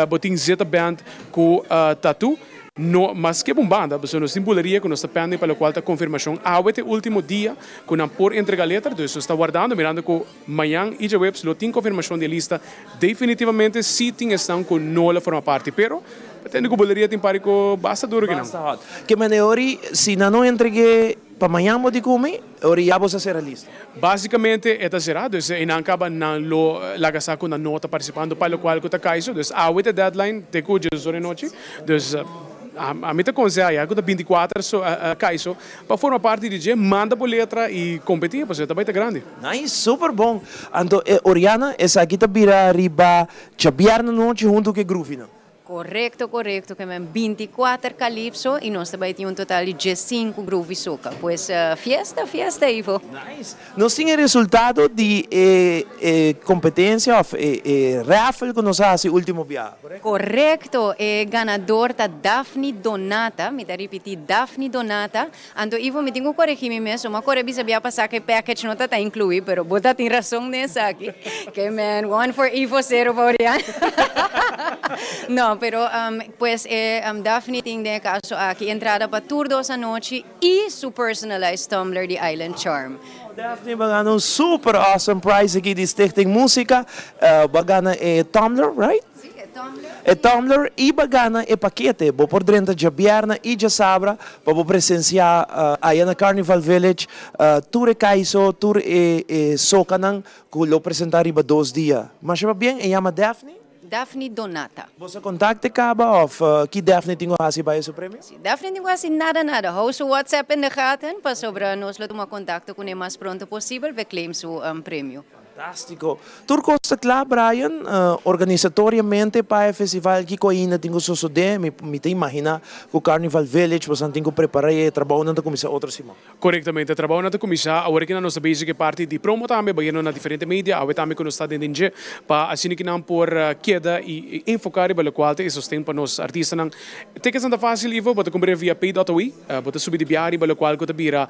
bo tin Zeta Band ku Tattoo. No maske bon banda, pasobra nos tin buleria ku nos ta pending pa lokual ta konfirmashon. Awe ta e último dia ku nan por entrega letra, dus nos ta wardando mirando ku mañan i djaweps lo tin konfirmashon di e lista definitivamente si tin esnan ku no lo forma parti. Pero pretende ku buleria tin pari ku basta duro kinan. Basta hot. Ke manera ori si nan no entreg'é pa mañan bo di kumi, ori ya bo sa sera lista? Básicamente e ta será, dus einan caba nan lo laga sa cu nan no ta participando pa locual cu ta caiso, dus awe ta e deadline te cu djes ora e nochi, dus ami ta conseha ya cu ta 24 so caiso pa forma parti di dje, manda bo letra y competi pasobra ta bay ta grandi. Nice, super bon. Anto Oriana, esaki ta bira riba djabièrnè nochi hunto cu e groovy nan. Korekto korekto ke men 24 calypso y nos ta bai tin un total di 15 groovy soca pues fiesta fiesta Ivo. Nice! Nos tin e resultado di e e competencia of e e raffle cu nos a haci ultimo biaha, korekto? Korekto! E ganador ta Daphne Donata, mi ta ripiti Daphne Donata. Anto Ivo mi tin cu coregi mi mes, mi a core bisa bia pasa cu e package no ta ta inclui, pero bo ta tin rason den esaki. Ke men, one for Ivo, cero pa Oriana. No, pero pues e Daphne tin den e caso aki entrada pa tur dos anochi y su personalized tumbler di Island Charm. Daphne bo a gana un super awesome prize aki di Stichting Musica. Bo a gana e tumbler, right? E tumbler i ba gana e pakete. Bo por drenta djabièrnè i djasabra pa bo presensiá aya na Carnival Village tur e kaiso, tur e e sokanan ku lo presentá riba dos dia. Masha pabien, e yama Daphne? Daphne Donata. Bo sa kontakte kaba òf ki Daphne tin ku hasi pa e su premio? Si, Daphne tin ku hasi nada nada. Hou su WhatsApp in de gaten pasobra nos lo tuma kontakto kuné mas pronto posibel pa e claim su premio. Fantástiko. Tur kos ta kla, Brian. Organisatoriamente pa e festival kiko ainda tin ku sosodé? Mi mi ta imaginá ku Carnival Village boso nan tin ku prepará i e trabounan ta kuminsá otro siman. Korektamente, e trabounan ta kuminsá awor ki nan nos ta bezig e parti di promo tambe, bayendo na diferente media, awe tambe ku nos ta den den dje, pa asina ki nan por keda i enfoká riba lokual ta e sosten pa nos artistanan. Tickets nan ta fásil, Ivo, bo ta kumpr'é via pay.ui, bo ta subi di biaha riba lokual ku ta bira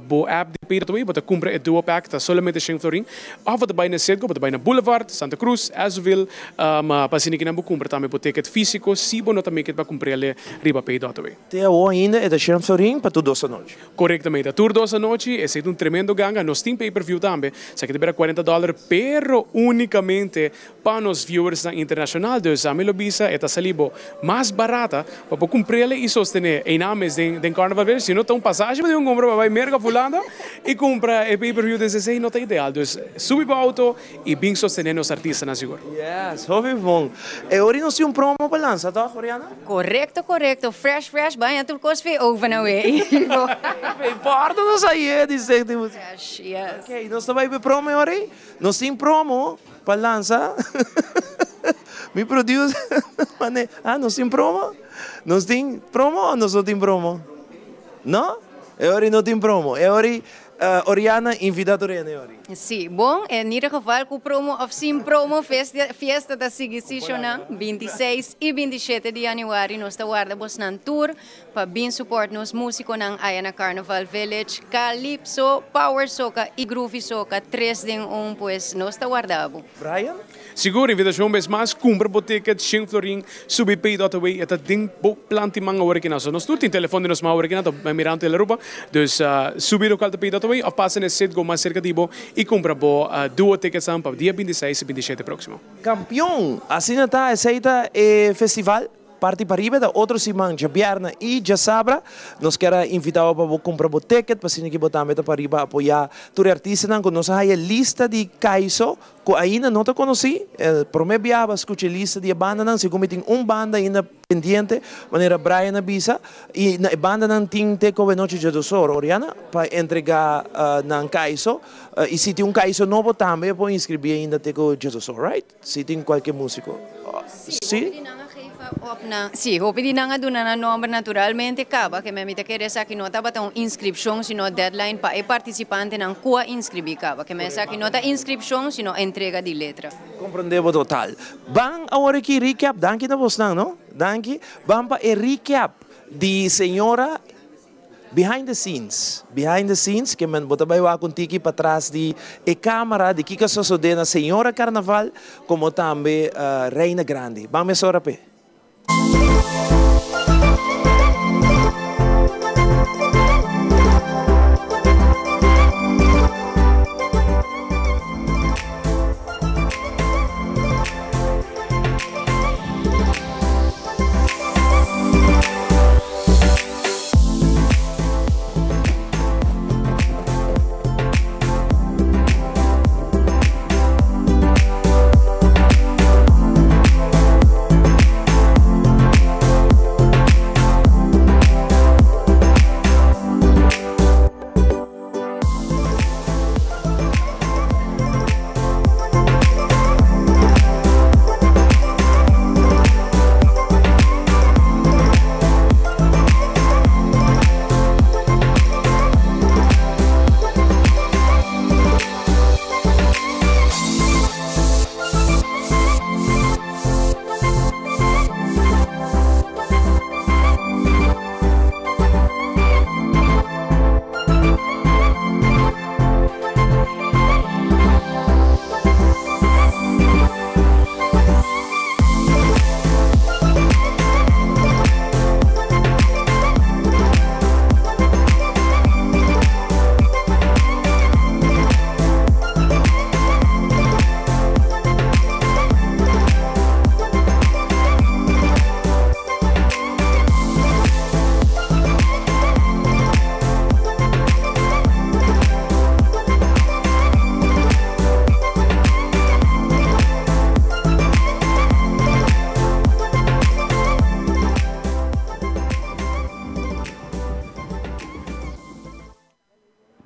bo app di pay.ui, bo ta kumpra e duo pack, ta solamente shen florin, òf bo ta bai na Citgo, bo ta bai na Boulevard, Santa Cruz, Azoville, pa asina kinan bo kumpra tambe bo ticket físiko si bo no ta make it pa kumpr'el riba pay.ui. Te awor ainda e ta shen florin pa tur dos anochi. Korektamente, tur dos anochi, esei ta un tremendo ganga, nos tin pay per view tambe, esaki ta bira kuarenta dòler, pero únikamente Pa nos viewersnan internacional, dus ami lo bisa e ta sali bo mas barata pa bo cumprele y sostene eynan mes den den Carnival Village, si no ta un pasashi pa tin un cumpra pa bay Merca of Hulanda y cumpra e pay per view den esey no ta ideal, dus subi bo auto y bin sostene nos artistanan sigur. Yes, hopi bon. E ora nos tin un promo pa lansa toch, Oriana? Correcto, correcto. Fresh, fresh. Baña tur cos fi oven away. Fe porta nos aye di Stichting Muziek. Fresh, yes. Ok, nos ta bay pa e promo e ora ey? Nos tin promo pa lansa mi producer mane ah nos tin promo nos tin promo o nos no tin promo no e ora no tin promo e ora Oriana invita tur hende e ora. Si, bon, en ieder geval cu promo of sin promo fiesta ta sigui si shonan 26 y 27 di januari nos ta warda bosnan tur Pa bin support nos musiconan aya na Carnival Village, Calypso, Power Soca y Groovy Soca, tres den un, pues nos ta warda bo. Brian? Sigur, invitacion un bes mas, cumpra bo ticket, shen florin, subi pay dot away, e ta den bo plan ti man awor aki So nos tur tin telefon den nos man awor aki ta mirando Tele Aruba, dus subi local ta pay dot away of pasa na e Citgo mas cerca di bo y cumpra bo duo ticketsnan pa dia 26 y 27 proximo. Campeon! Asina ta, esey ta e festival. Parti pariba ta otro siman djabièrnè i djasabra. Nos kier a invitá bo pa bo kumpra bo ticket pa asina ki bo tambe ta pariba apoyá tur e artistanan ku nos a haya lista di Kaiso ku ainda no ta konosí. E promé biaha bo a skucha e lista di e bandanan, segun mi tin un banda ainda pendiente manera Brian a bisa i na e bandanan tin te kowe nochi djadosor, Oriana, pa entregá nan Kaiso i si tin un Kaiso nobo tambe por inskribí ainda te ku djadosor, right? Si tin kualke músiko. Sí, hopi di nan a gefa op nan. Sí, hopi di nan a duna nan nòmber naturalmente kaba, ke mi ta kere esaki no tabata un inskripshon sino deadline pa e partisipantenan ku a inskribí kaba. Ke esaki no ta inskripshon sino entrega di letra. Komprendé bo total. Ban awor aki recap, danki na bosnan no, danki. Ban pa e recap di señora. Behind the scenes, behind the scenes, ke men bo ta bai wak un tiki patras di e camera di kiko a sosode na Señora Carnaval como tambe Reina Grandi. Ban mesora p'e.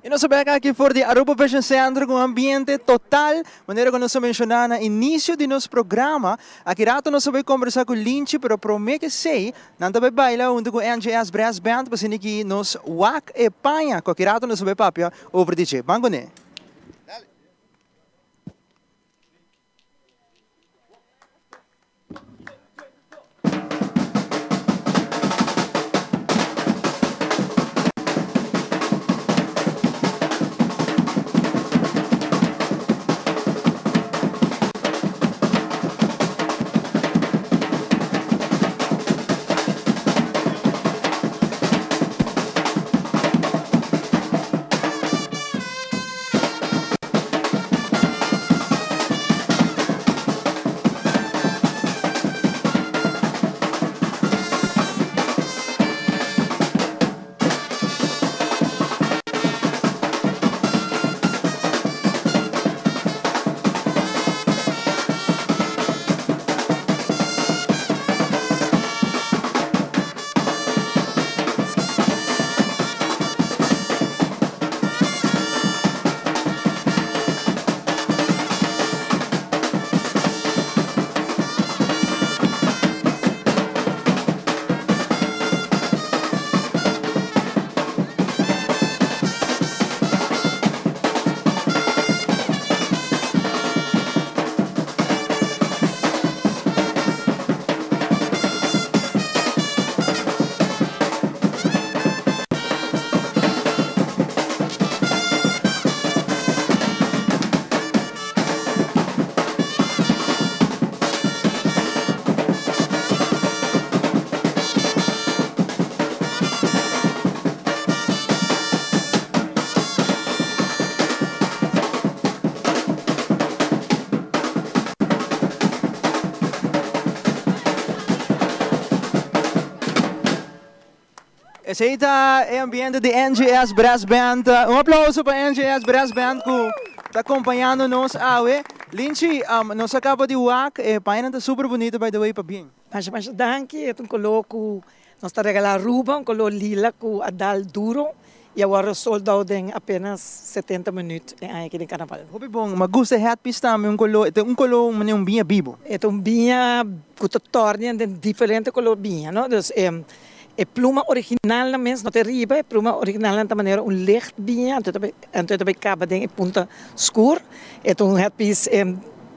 Y nos a bek aki for di Aruba Vision Center cu un ambiente total, manera cu nos a menciona na inicio di nos programa. Aki rato nos a bay combersa cu Linchi, pero prome cu esey, Nan ta bai baila hunto cu NJS Brass Band pa asina ki nos wak e paña cu aki rato nos a bai papia over di dje. Ban cune. Esey ta e ambiente di NGS Brass Band. Un aplauso pa NGS Brass Band cu ta acompañando nos awe. Linchi, nos a caba di wak, e pañanan ta super bunito by the way, pabien. Masha masha danki, e ta un color cu nos ta regala Aruba, un color lila cu a dal duro y a wordo sold out den apenas 70 minuut e aña aki den Carnaval. Hopi bon, ma gusta e headpiece tambe, un color, e ta un color manera un biña bibo. E ta un biña cu ta torna den diferente color biña, no, dus e. E pluma originalnan mes no ta riba, e pluma originalnan ta manera un licht biña, anto e ta bay caba den e punta scur. E ta un headpiece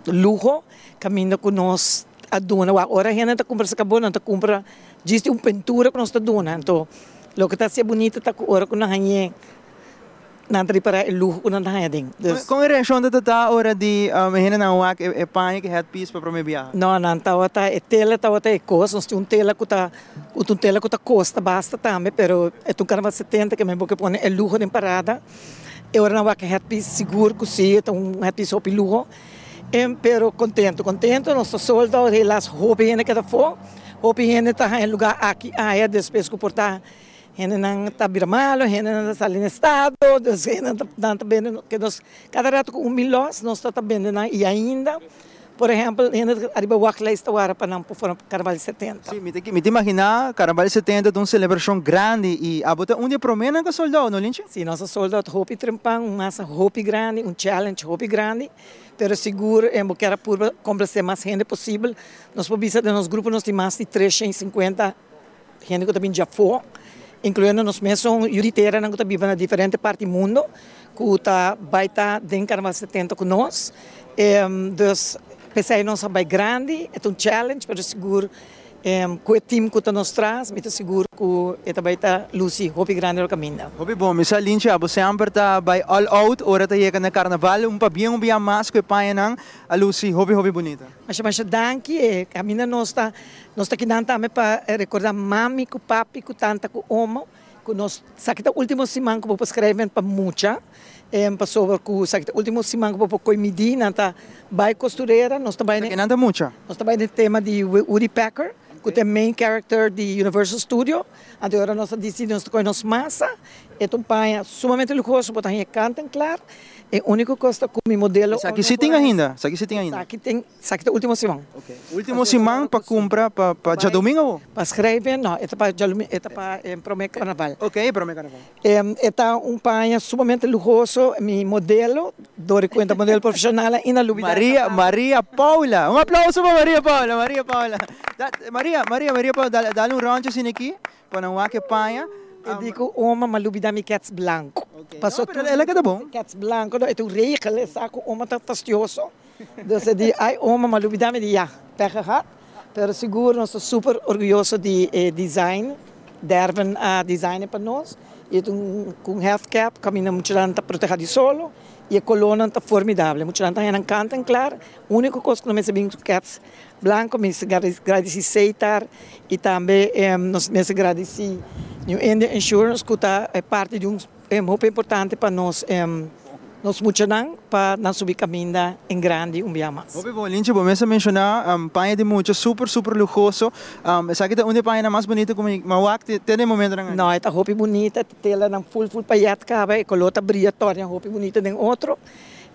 luho caminda cu nos a duna. Wak ora hende ta cumpra esaki nan ta cumpra djis di un pintura cu nos ta duna. Anto loke ta haci'e bunita ta cu ora cu nan hañ'e Nan ta ripará e luho ku nan ta haña den. Dus. Kon e reakshon ta ta ora di e hendenan wak e paña ku e headpiece pa promé biaha? No, nan tabata, e tela tabata e kos. Nos tin un tela ku ta, ku ta un tela ku ta kosta basta tambe, pero e ta un karnaval 70 ke men bo ke pone e luho den parada. E ora nan wak e headpiece sigur ku si, e ta un headpiece hopi luho. Pero kontento, kontento, nos ta sold out, helaas hopi hende keda afó, hopi hende ta haña lugá aki aya despues ku por ta. Hendenan ta bira malo, hendenan ta sali na estado, dus hendenan ta bende ke nos kada rato ku un mil los nos ta ta bende nan i ainda por ehempel hende ta ariba wachtlijst ta wara pa nan por forma Carnaval 70. Si, mi ta mi ta imagina Carnaval 70 ta un selebrashon grandi i abo ta un di e promenan ku a sold out, no Linchi? Si, nos a sold out hopi trempan, un masa hopi grandi, un challenge hopi grandi, pero sigur bo kier a purba komplase mas hende posibel. Nos por bisa den nos grupo nos tin mas di 350. Hende ku ta bin djafó, inkluyendo nos mesun yu di teranan ku ta biba na diferente parti mundo, ku ta bai ta den Karnaval 70 ku nos. Dus p'esei nos a bai grandi, e ta un challenge, pero sigur ku e team ku ta nos tras, mi ta sigur ku e ta bai ta lusi hopi grandi lo kaminda. Hopi bon, mi sa Linchi, abo semper ta bai all out ora ta yega na Karnaval, un pabien un bia mas ku e pañanan a lusi hopi hopi bunita. Masha masha danki, e kaminda nos ta Nos ta kinan tambe pa recorda mami cu papi cu tanta cu omo cu nos sa ki ta ultimo siman cu bo por schrijven pa mucha pasobra cu sa ki ta ultimo siman cu bo por coy midi nan ta bay costurera nos ta bay Kinan ta mucha? Nos ta bay den tema di Woody Pecker cu ta e main character di Universal Studio anto ora nos a dicidi nos ta coy nos masa e ta un paña sumamente luhoso bo ta haña kant en klaar e unico cos ta cu mi modelo Esaki si tin ainda? Esaki si tin ainda? Esaki tin. Esaki ta ultimo siman. Ultimo siman pa cumpra pa pa djadomingo awo? Pa schrijven, no, e ta pa djadomingo, e ta pa e prome carnaval. Ok, e prome carnaval. E ta un paña sumamente luhoso, mi modelo, dor di cuenta modelo profesional ainda lubida esta Maria, parte. Maria Paula, un aplauso pa Maria Paula, Maria Paula. Da, Maria, Maria, Maria Paula, dal, dal un rondje asina aki pa nan wak e paña. E di cu oma m'a lubida mi kets blanco. Paso No, pero el a keda bon. Kets blanco, no, e ta un regel, e sa cu oma ta fastioso. Dus e di, ai oma, m'a lubida mi di ya, pech gehad. Pero sigur nos ta super orguyoso di e design, Derwin a design e pa nos. Y e ta un cu un half cap, caminda muchanan ta proteha di solo y e colornan ta formidable. Muchanan ta haña nan kant en klaar. Unico cos cu nos mester bin cu kets blanco, mi mester gradeci Seitar y tambe nos mester gradeci New India Insurance cu ta e parti di un hopi importante pa nos. Nos muchanan pa nan subi caminda en grandi un bia mas. Hopi bon, Linchi, bo mes a menciona paña di mucha super super luhoso. Esaki ta un di e pañanan mas bunita cu mi a wak te den e momentonan aki. No, e ta hopi bunita, e ta telanan full full payet caba, e color ta bria torna hopi bunita den otro.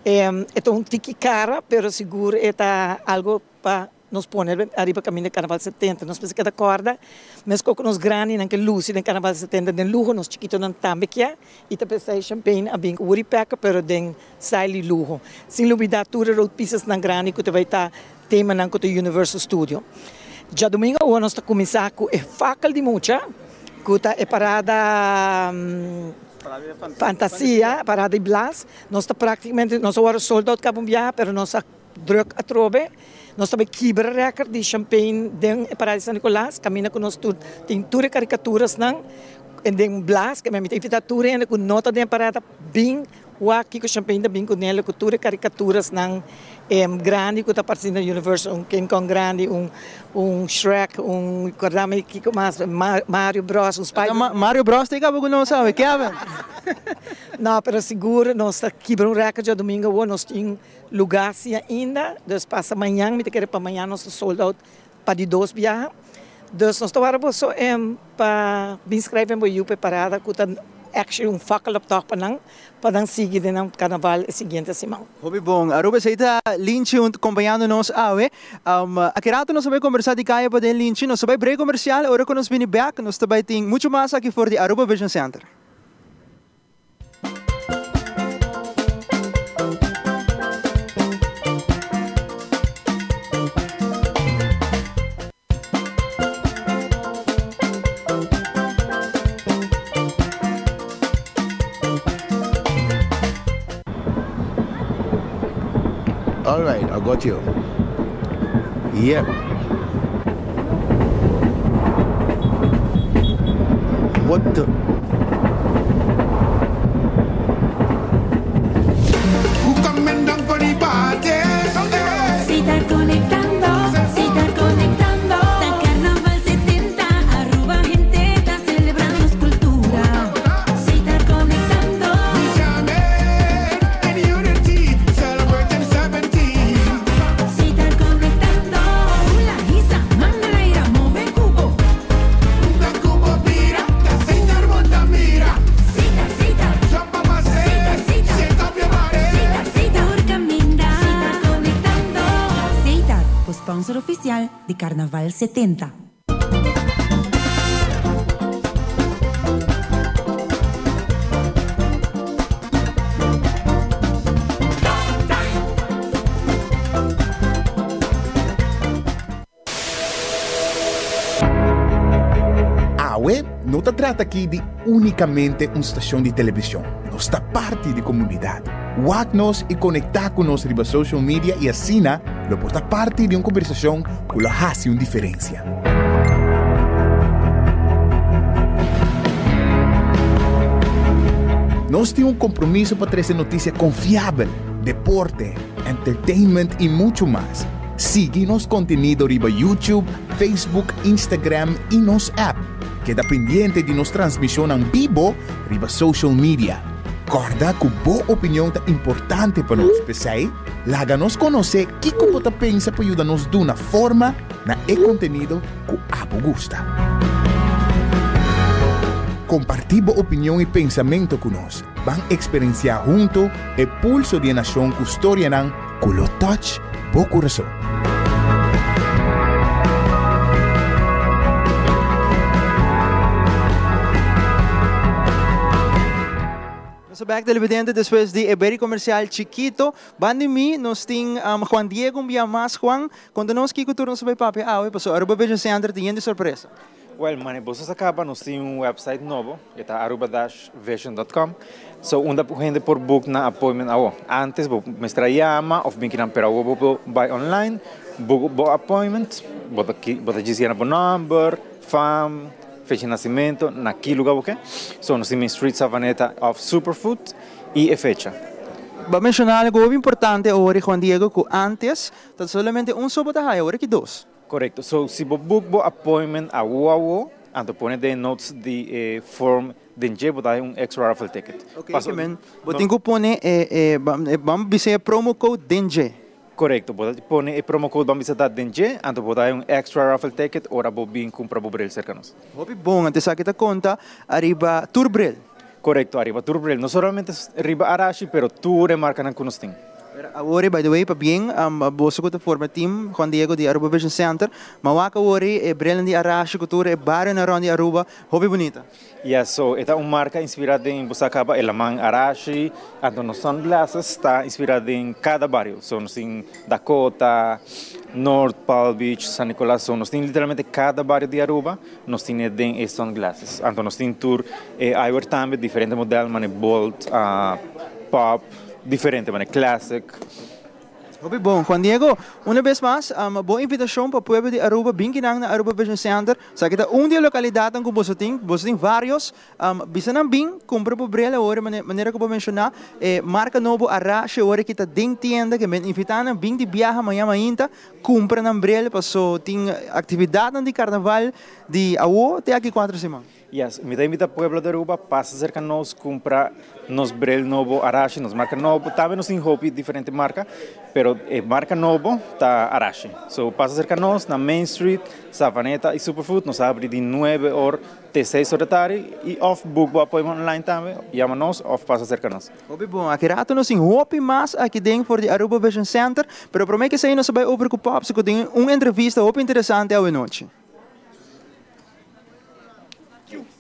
E ta un tiki cara, pero sigur e ta algo pa Nos pone ariba kaminda Karnaval 70. Nos mester keda kòrda, meskos ku nos grandinan ke lusi den Karnaval 70 den luho, nos chikitonan tambe kia i ta p'esei Champagne a bin ku Woody Pecker pero den style di luho. Sin lubidá tur e road piecesnan grandi ku ta bai ta temanan ku ta Universal Studio. Djadumingu awor nos ta kuminsá ku e fakkel di mucha ku ta e parada Fantasia, parada di Blas. Nos ta praktikamente, nos a wòrdu sold out kaba un biaha pero nos a. Druk atrobe. Nos ta bay kibra record di champagne den e parada di San Nicolas, caminda cu nos tur tin tur e caricaturasnan den blas, mi ta invita tur hende cu no ta den e parada bin wak kico champagne ta bin cu nel cu tur e caricaturasnan grandi cu ta aparece na Universal, un King Kong grandi, un Shrek, un corda mi kico mas, Mario Bros, un Spiderman. Mario Bros ta e caba cu nos awe, Kevin. No, pero sigur nos ta kibra un record djadomingo awor, nos tin. Lugar si ainda, dus pasa mañan, mi ta kere pa mañan nos ta sold out pa di dos biaha. Dus nos ta wara boso en pa bin skrijf en bo yu pa e parada ku ta actually un fakkeloptocht pa nan, pa nan sigui den nan karnaval e siguiente siman. Hopi bon. Aruba esei ta Linchi un kompañando nos awe. Aki rato nos ta bai kombersá di kaya paden Linchi. Nos ta bai break komersial. Ora ku nos bini bèk nos ta bai tin muchu mas aki for di Aruba Vision Center. All right, I got you. Yep. What the? Sitar conectando, sitar conectando. Ta Carnaval 70, Aruba hende ta celebra nos cultura. Sitar conectando. Sitar conectando. Hula, hisa, man na laira, move cubo. Sitar, sitar. Sitar, sitar. Sitar, sitar. Tur caminda. Sitar conectando. Setar, bo sponsor oficial di Carnaval 70. Awe no ta trata aki di únikamente un stashon di televishon. Nos ta parti di komunidat. Wak nos i konektá ku nos riba social media i asina lo por ta parti di un kombersashon ku lo hasi un diferensia. Nos tin un kompromiso pa trese notisia konfiabel, deporte, entertainment i muchu mas. Sigui nos kontenido riba YouTube, Facebook, Instagram i nos app. Keda pendiente di nos transmishonnan bibo riba social media. Kòrda ku bo opinion ta importante pa nos, p'esei laga nos konosé kiko bo ta pensa pa yuda nos duna forma na e kontenido ku abo gusta. Kompartí bo opinion i pensamentu ku nos. Ban eksperensiá huntu e pulso di e nashon ku storianan ku lo touch bo kurason. Nos ta bek televidente despues di e beri comercial chikito. Ban di mi nos tin Juan Diego un bia mas. Juan, conta nos kico tur nos ta bay papia awe pasobra Aruba Vision Center tin yen di sorpresa. Well, mane boso sa caba nos tin un website nobo, e ta aruba-vision.com. So unda hende por book nan appointment awo. Antes bo mester a yama of bin kinan pero awo bo por bay online, book bo appointment, bo ta bo ta djis yena bo nomber, fam, fecha di nacimento, na ki lugar bo ke. So nos tin Main Street Savaneta of Superfood y e fecha. Bo a menciona algo hopi importante awor Juan Diego cu antes ta solamente un so bo ta haya, awor aki dos. Korekto. So si bo book bo appointment awo awo, anto pone den e notes di e form den dje bo ta hay un extra raffle ticket. Ok, ke men bo tin ku pone e e ban bisa e promo code den dje. Korekto, bo ta pone e promo code ban bisa ta den dje, anto bo ta hay un extra raffle ticket ora bo bin kumpra bo bril serka nos. Hopi bon, anto esaki ta konta ariba tur bril. Korekto, ariba tur bril. No solamente riba Arashi, pero tur e markanan ku nos tin. Pero awor by the way pabien boso ku ta forma team Juan Diego di Aruba Vision Center, ma wak awor e brilnan di Arashi ku tur e barionan rond di Aruba hopi bunita. Yes, so e ta un marka inspira den bo sa kaba e laman Arashi, anto nos sunglasses ta inspira den kada bario. So nos tin Dakota, North Palm Beach, San Nicolas, so nos tin literalmente kada bario di Aruba nos tin e den e sunglasses. Anto nos tin tur e eyewear tambe, diferente model mane bold, pop. Diferente manera, classic. Hopi bon. Juan Diego, una bes mas, bo invitacion pa pueblo di Aruba bin kinan na Aruba Vision Center. Sa ki ta un di e localidadnan cu boso tin, boso tin varios. Bisa nan bin, cumpra bo bril awor, manera cu bo menciona, e marca nobo Arashi awor ki ta den tienda, ke men invita nan bin di biaha maña mainta, cumpra nan bril paso tin actividadnan di carnaval di awo te aki cuatro siman. Yes, mi ta invita pueblo di Aruba pasa cerca nos cumpra nos bril nobo Arashi, nos marca nobo. Tambe nos tin hopi diferente marca, pero. Pero e marca nobo ta Arashi. So pasa cerca nos na Main Street, Savaneta y Superfood. Nos habri di 9 or te 6 or di tardi y of book bo appointment online tambe. Yama nos of pasa cerca nos. Hopi bon. Aki rato nos tin hopi mas aki den for di Aruba Vision Center, pero prome ke esei nos a bai over ku Pops ku tin un entrevista hopi interesante awe nochi.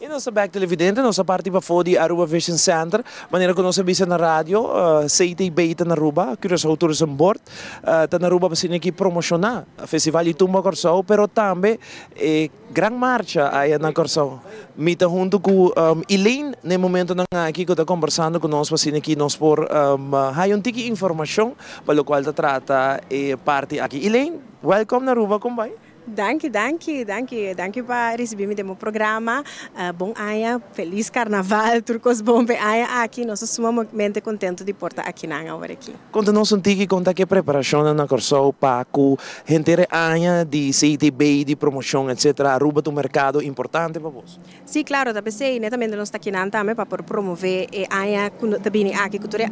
Y nos ta bek televidente, nos ta parti pafó di Aruba Vision Center, manera cu nos a bisa na radio, CTB ta na Aruba, Curaçao Tourism Board, ta na Aruba pa asina aki promociona Festival di Tumba Kòrsou, pero tambe e gran marcha aya na Kòrsou. Mi ta hunto cu Elaine na e momentonan aki cu ta combersando cu nos pa asina aki nos por haya un tiki informacion pa locual ta trata e parti aki. Elaine, welcome na Aruba, con bai? Danki, danki, danki, danki pa ricibi mi den bo programa. Bon aña, feliz carnaval, tur cos bon p'e aña aki. Nos ta sumamente contento di por ta akinan awor aki. Conta nos un tiki con ta ke preparacionnan na Corsou pa cu henter e aña di CTB, di promocion etc. Aruba ta un mercado importante pa bos. Sí, claro, ta p'esey netamente nos ta akinan tambe pa por promove e aña cu ta bini aki cu tur e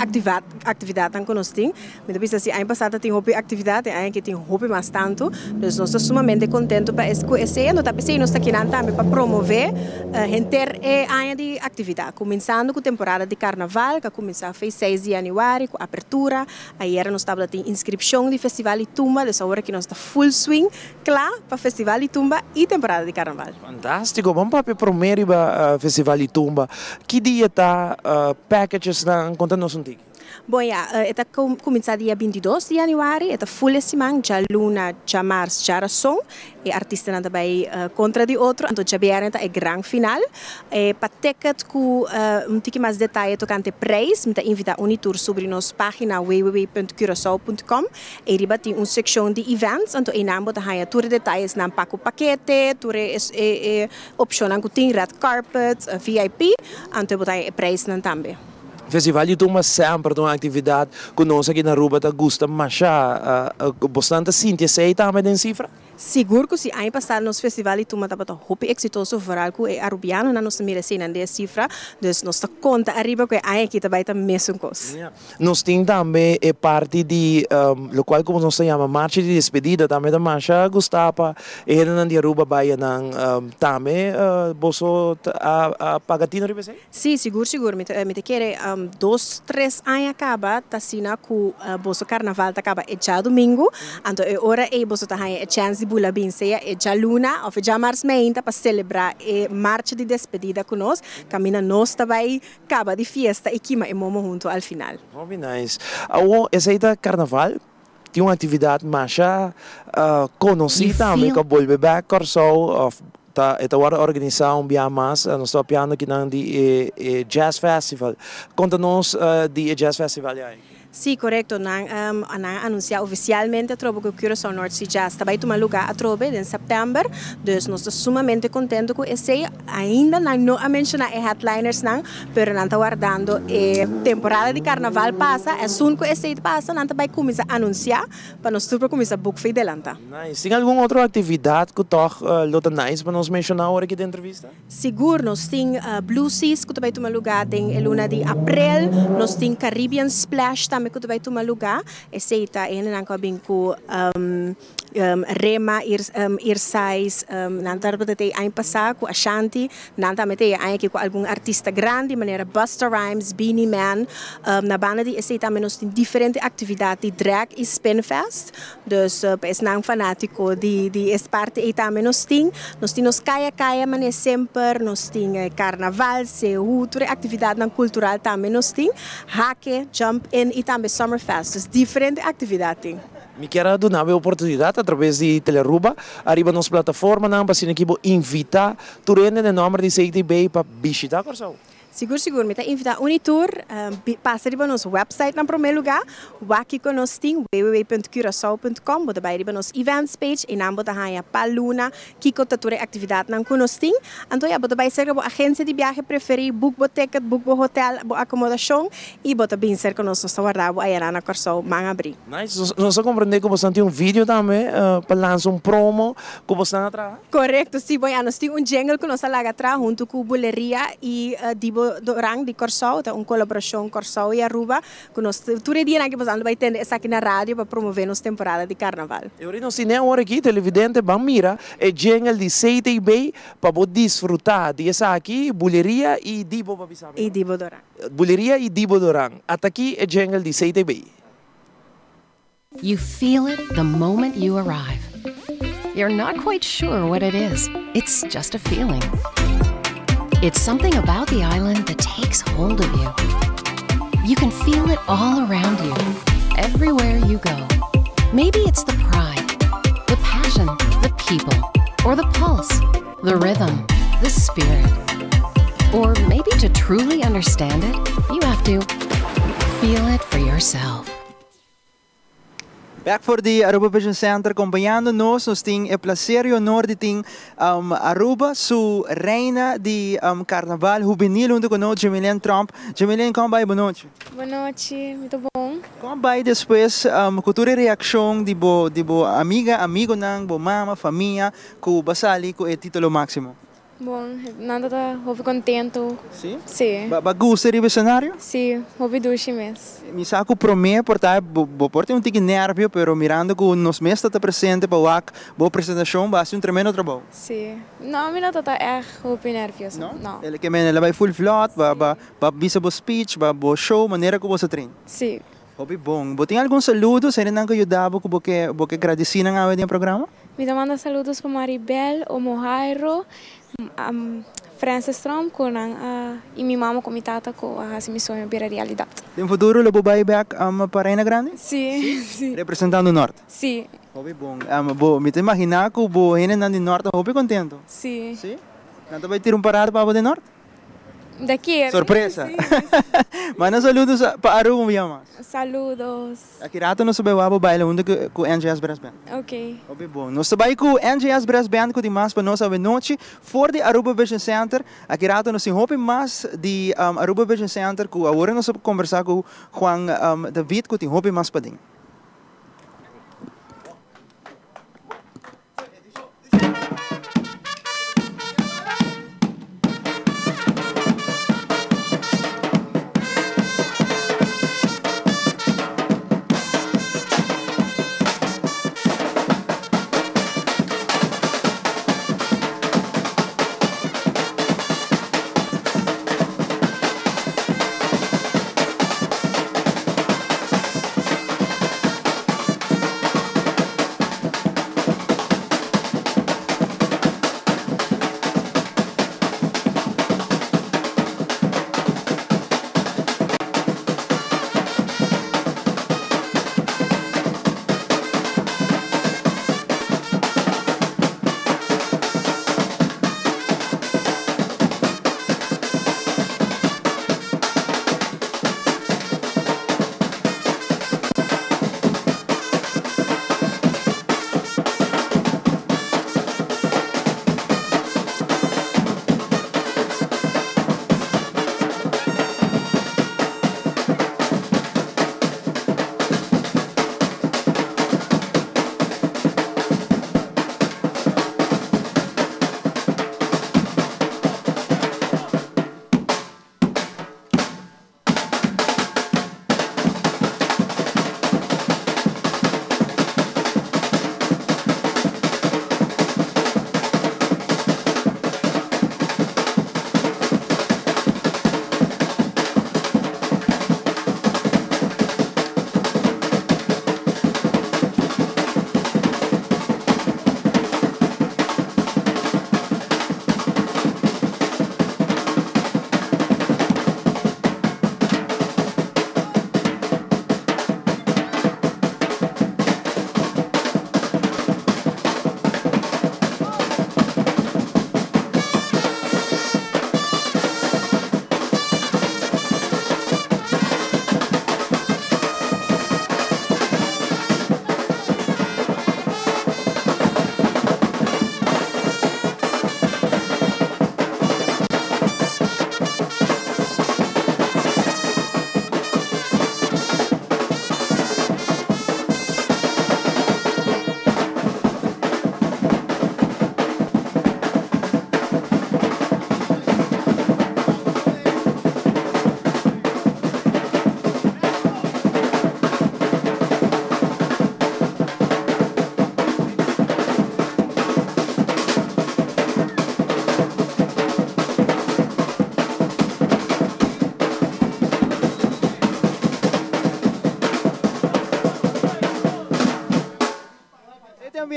actividadnan cu nos tin. Mi ta bisa si aña pasá ta tin hopi actividad, e aña aki tin hopi mas tantu. Dus nos ta sumamente contento pa cu esey. Anto ta p'esey nos ta akinan tambe pa promove henter e aña di actividad. Cuminsando cu temporada di carnaval cu a cuminsa fe seis di januari cu apertura. Ayera nos tabata tin inscripcion di Festival di Tumba, dus awor aki nos ta full swing cla pa Festival di Tumba y temporada di carnaval. Fantástiko! Ban papia promé riba Festival di Tumba. Ki dia ta packagesnan? Konta nos un tiki. Bon ya, e ta kuminsá dia bintidos di yanüari, e ta ful e siman, djaluna, djamars, djarason. E artistanan ta bai kontra di otro, anto djabièrnè ta e gran final. Pa ticket ku un tiki mas detaye tokante preis, mi ta invitá un i tur subri nos página www.curacao.com. Ei riba tin un sekshon di events, anto einan bo ta haña tur e detayesnan pa ku pakete, tur e opshonnan ku tin, red carpet, VIP, anto bo ta haña e preisnan tambe. Festival di Tumba semper ta un aktividat ku nos aki na Aruba ta gusta masha. Bosnan ta sinti esei tambe den sifra? Sigur ku si. Aña pasá nos Festival di Tumba tabata hopi eksitoso, vooral ku e Arubianonan nos ta mira eseinan den e sifra. Dus nos ta konta ariba ku e aña aki ta bai ta mesun kos. Nos tin tambe e parti di lokual ku nos ta yama marcha di despedida tambe ta masha gusta pa e hendenan di Aruba bai anan tambe boso a paga tino riba esei? Sí, sigur sigur mi ta mi ta kere dos tres aña kaba ta asina ku boso karnaval ta kaba e djadumingu anto e ora ei boso ta haña e chèns di bula bin sea e djaluna òf e djamars meinta pa selebrá e marcha di despedida ku nos kaminda nos ta bai Caba di fiesta y kima e momo hunto al final. Hopi nice. Awo esey ta carnaval, tin un actividad masha conoci tambe cu a bolbe bek Corsou of ta e ta wordo organisa un bia mas, nos ta papiando akinan di e Jazz Festival. Conta nos di e Jazz Festival di aña. Sí, korekto. Nan nan a anunsiá ofisialmente atrobe ku Curaçao North Sea Jazz ta bai tuma lugá atrobe den sèptèmber. Dus nos ta sumamente kontentu ku esei. Ainda nan no a menshoná e headlinersnan, pero nan ta wardando e temporada di karnaval pasa. Esun ku esei ta pasa, nan ta bai kuminsá anunsiá pa nos tur por kuminsá book fe delantá. Nice. Tin algun otro aktividat ku tòg lo ta nice pa nos menshoná ora ki ta entrevista? Sigur nos tin Blue Seas ku ta bai tuma lugá den e luna di aprel, nos tin Caribbean Splash tambe ku ta bai tuma lugá, esei ta e hendenan ku a bin ku Rema, Irsais, nan tabata te e aña pasá ku Ashanti, nan tambe te e aña aki ku algun artista grandi manera Busta Rhymes, Beenie Man, na banda di esei tambe nos tin diferente aktividat di drag i spinfest. Dus pa esnan fanátiko di di es parti ei tambe nos tin. Nos tin nos kaya kaya manera semper, nos tin karnaval, seú, tur e aktividatnan kultural tambe nos tin. Hake, jump in i tambe summerfest. Dus diferente aktividat tin. Mi kier a duna bo e oportunidat a traves di Telearuba ariba nos plataformanan pa asina ki bo invitá tur hende den nòmber di CTB pa bishitá Kòrsou. Sigur sigur mi ta invita un y tur pasa riba nos website na prome luga, wak kiko nos tin, www.curacao.com, bo ta bay riba nos events page eynan bo ta haya pa luna kiko ta tur e actividadnan cu nos tin. Anto ya bo ta bay cerca bo agencia di biahe preferi, book bo ticket, book bo hotel, bo acomodacion y bo ta bin cerca nos, nos ta warda bo ayana na Corsou man abri. Nice, nos a comprende cu bosan tin un video tambe pa lansa un promo cu bosan a traha? Korekto, si. Bon, ya nos tin un jingle ku nos a laga traha huntu ku Buleria i Dibo. Dibo Doran di Kòrsou, ta un kolaborashon Kòrsou i Aruba ku nos tur e dianan aki boso anda bai tende esaki na radio pa promové nos temporada di karnaval. E ora nos tin awor aki, televidente, ban mira e jingle di CTB pa bo disfruta di esaki, Buleria i Dibo pa bisa mi. I Dibo Doran. Buleria i Dibo Doran. Ataki e jingle di CTB. You feel it the moment you arrive. You're not quite sure what it is. It's just a feeling. It's something about the island that takes hold of you. You can feel it all around you, everywhere you go. Maybe it's the pride, the passion, the people, or the pulse, the rhythm, the spirit. Or maybe to truly understand it, you have to feel it for yourself. Back for di Aruba Vision Center acompañando nos, nos tin e placer y honor di tin Aruba su reina di Carnaval Juvenil hunto cu nos, Jemilene Tromp. Jemilene, con bay? Bon nochi. Bon nochi, mi ta bon. Con bay despues cu tur e reaccion di bo di bo amiga, amigonan, bo mama, famia cu bo a sali cu e titulo maximo? Bon, nan ta ta hopi contento. Si? Si. Ba ba gusta riba e scenario? Si, hopi dushi mes. Mi sa cu prome por ta bo bo por tin un tiki nervio pero mirando cu nos mes ta ta presente pa wak bo presentacion bo a haci un tremendo trabou. Si. No, mi no ta ta erg hopi nervioso. No? No. El ke men el a bay full vlot, ba ba ba bisa bo speech, ba bo show manera cu bo sa train. Si. Hopi bon. Bo tin algun saludo, sende ku yuda bo ku bo ke bo ke gradisí nan awe den e programa? Mi ta manda saludos pa Maribel, Omo Jairo, Francis Tromp ku nan a i mi mama ku mi tata ku a hasi mi soño bira realidat. Den futuro lo bo bai bek pa Reina Grandi? Sí, sí. Representando Nort? Sí. Hopi bon. Bo, mi ta imaginá ku bo hendenan di Nort ta hopi kontento. Sí. Sí? Nan ta bai tira un parada pa abo den Nort? Da kier. Sorpresa. Manda saludos pa Aruba un bia mas. Saludos. Aki rato nos ta bai wak bo baila hunto cu NJS Brass Band. Ok. Hopi bon. Nos ta bai cu NJS Brass Band cu tin mas pa nos awenochi for di Aruba Vision Center. Aki rato nos tin hopi mas di Aruba Vision Center cu awor nos ta conversa cu Juan David cu tin hopi mas paden.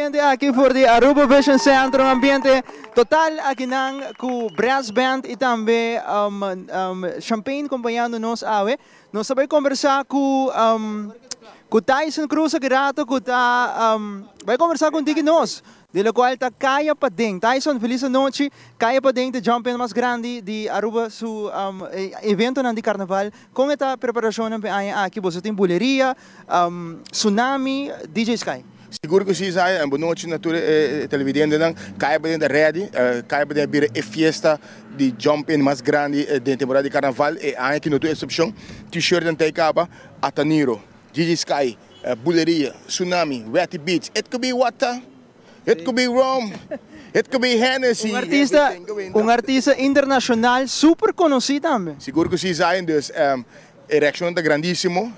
Ambiente aki for di Aruba Vision Center, un ambiente total akinan cu brass band y tambe champagne compañando nos awe. Nos ta bay conversa cu cu Tyson Cruz aki rato cu ta bay conversa cu un tiki nos di locual ta Caya Paden. Tyson, feliz anochi. Caya Paden ta jump in mas grandi di Aruba su eventonan di carnaval. Con e ta preparacionnan p'e aña aki? Boso tin buleria, Tsunami, DJ Sky. Sigur ku si Isaiah, en bonochi na tur e televidentenan. Kaya Paden ta ready, Kaya Paden a bira e fiesta di jump in mas grandi den temporada di carnaval. E aña aki no tur excepcion. T-shirtnan ta e caba, Ataniro, DJ Sky, Buleria, Tsunami, Wetty Beats, It Could Be Water, It Could Be Rum, It Could Be Hennessy. Un artista, un artista internacional super conoci tambe. Sigur ku si Isaiah, dus E reaccion ta grandisimo.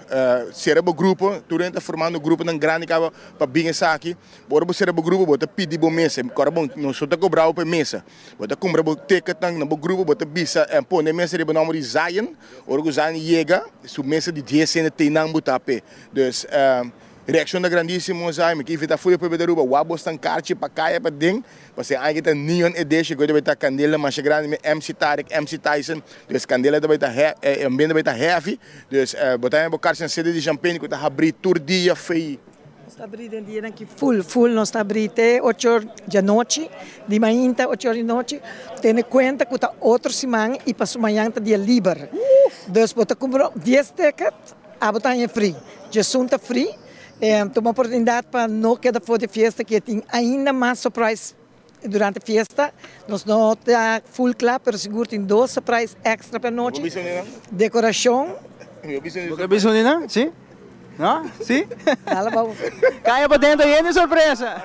Cera bo grupo, tur hende ta formando gruponan grandi caba pa bin esaki. Ora bo cera bo grupo bo ta pidi bo mesa. Ora bo nos no ta cobra bo pa e mesa. Bo ta cumpra bo ticketnan na bo grupo, bo ta bisa pone e mesa riba nomber di Zion. Ora cu Zion yega su mesa di dies hende teinan bo ta p'e. Dus reaccion ta grandisimo Zion. Mi ke invita full e pueblo di Aruba wak bo stan karchi pa caya paden. Pasobra e aña aki ta Neon Edition, ku ta bai ta kandela masha grandi mi MC Tarek, MC Tyson, dus kandela ta bai ta e ambiente ta bai ta heavy, dus bo ta haña bo karchi na sede di champagne ku ta habrí tur dia fei. Nos ta habrí den dianan aki full, full, nos ta habrí te ocho or djanochi, di mainta ocho or di nochi, tene kuenta ku ta otro siman i paso mañan ta dia liber, dus bo ta kumpra dies ticket, abo ta haña free, djesun ta free. Tuma oportunidad pa no keda for di fiesta ke tin ainda mas surprise durante fiesta. Nos no ta full kla pero sigur tin dos surprise extra pa anochi. Decoracion. Bo ke bisa Nina? Si? No? Si? Caya pa dentro yen di sorpresa.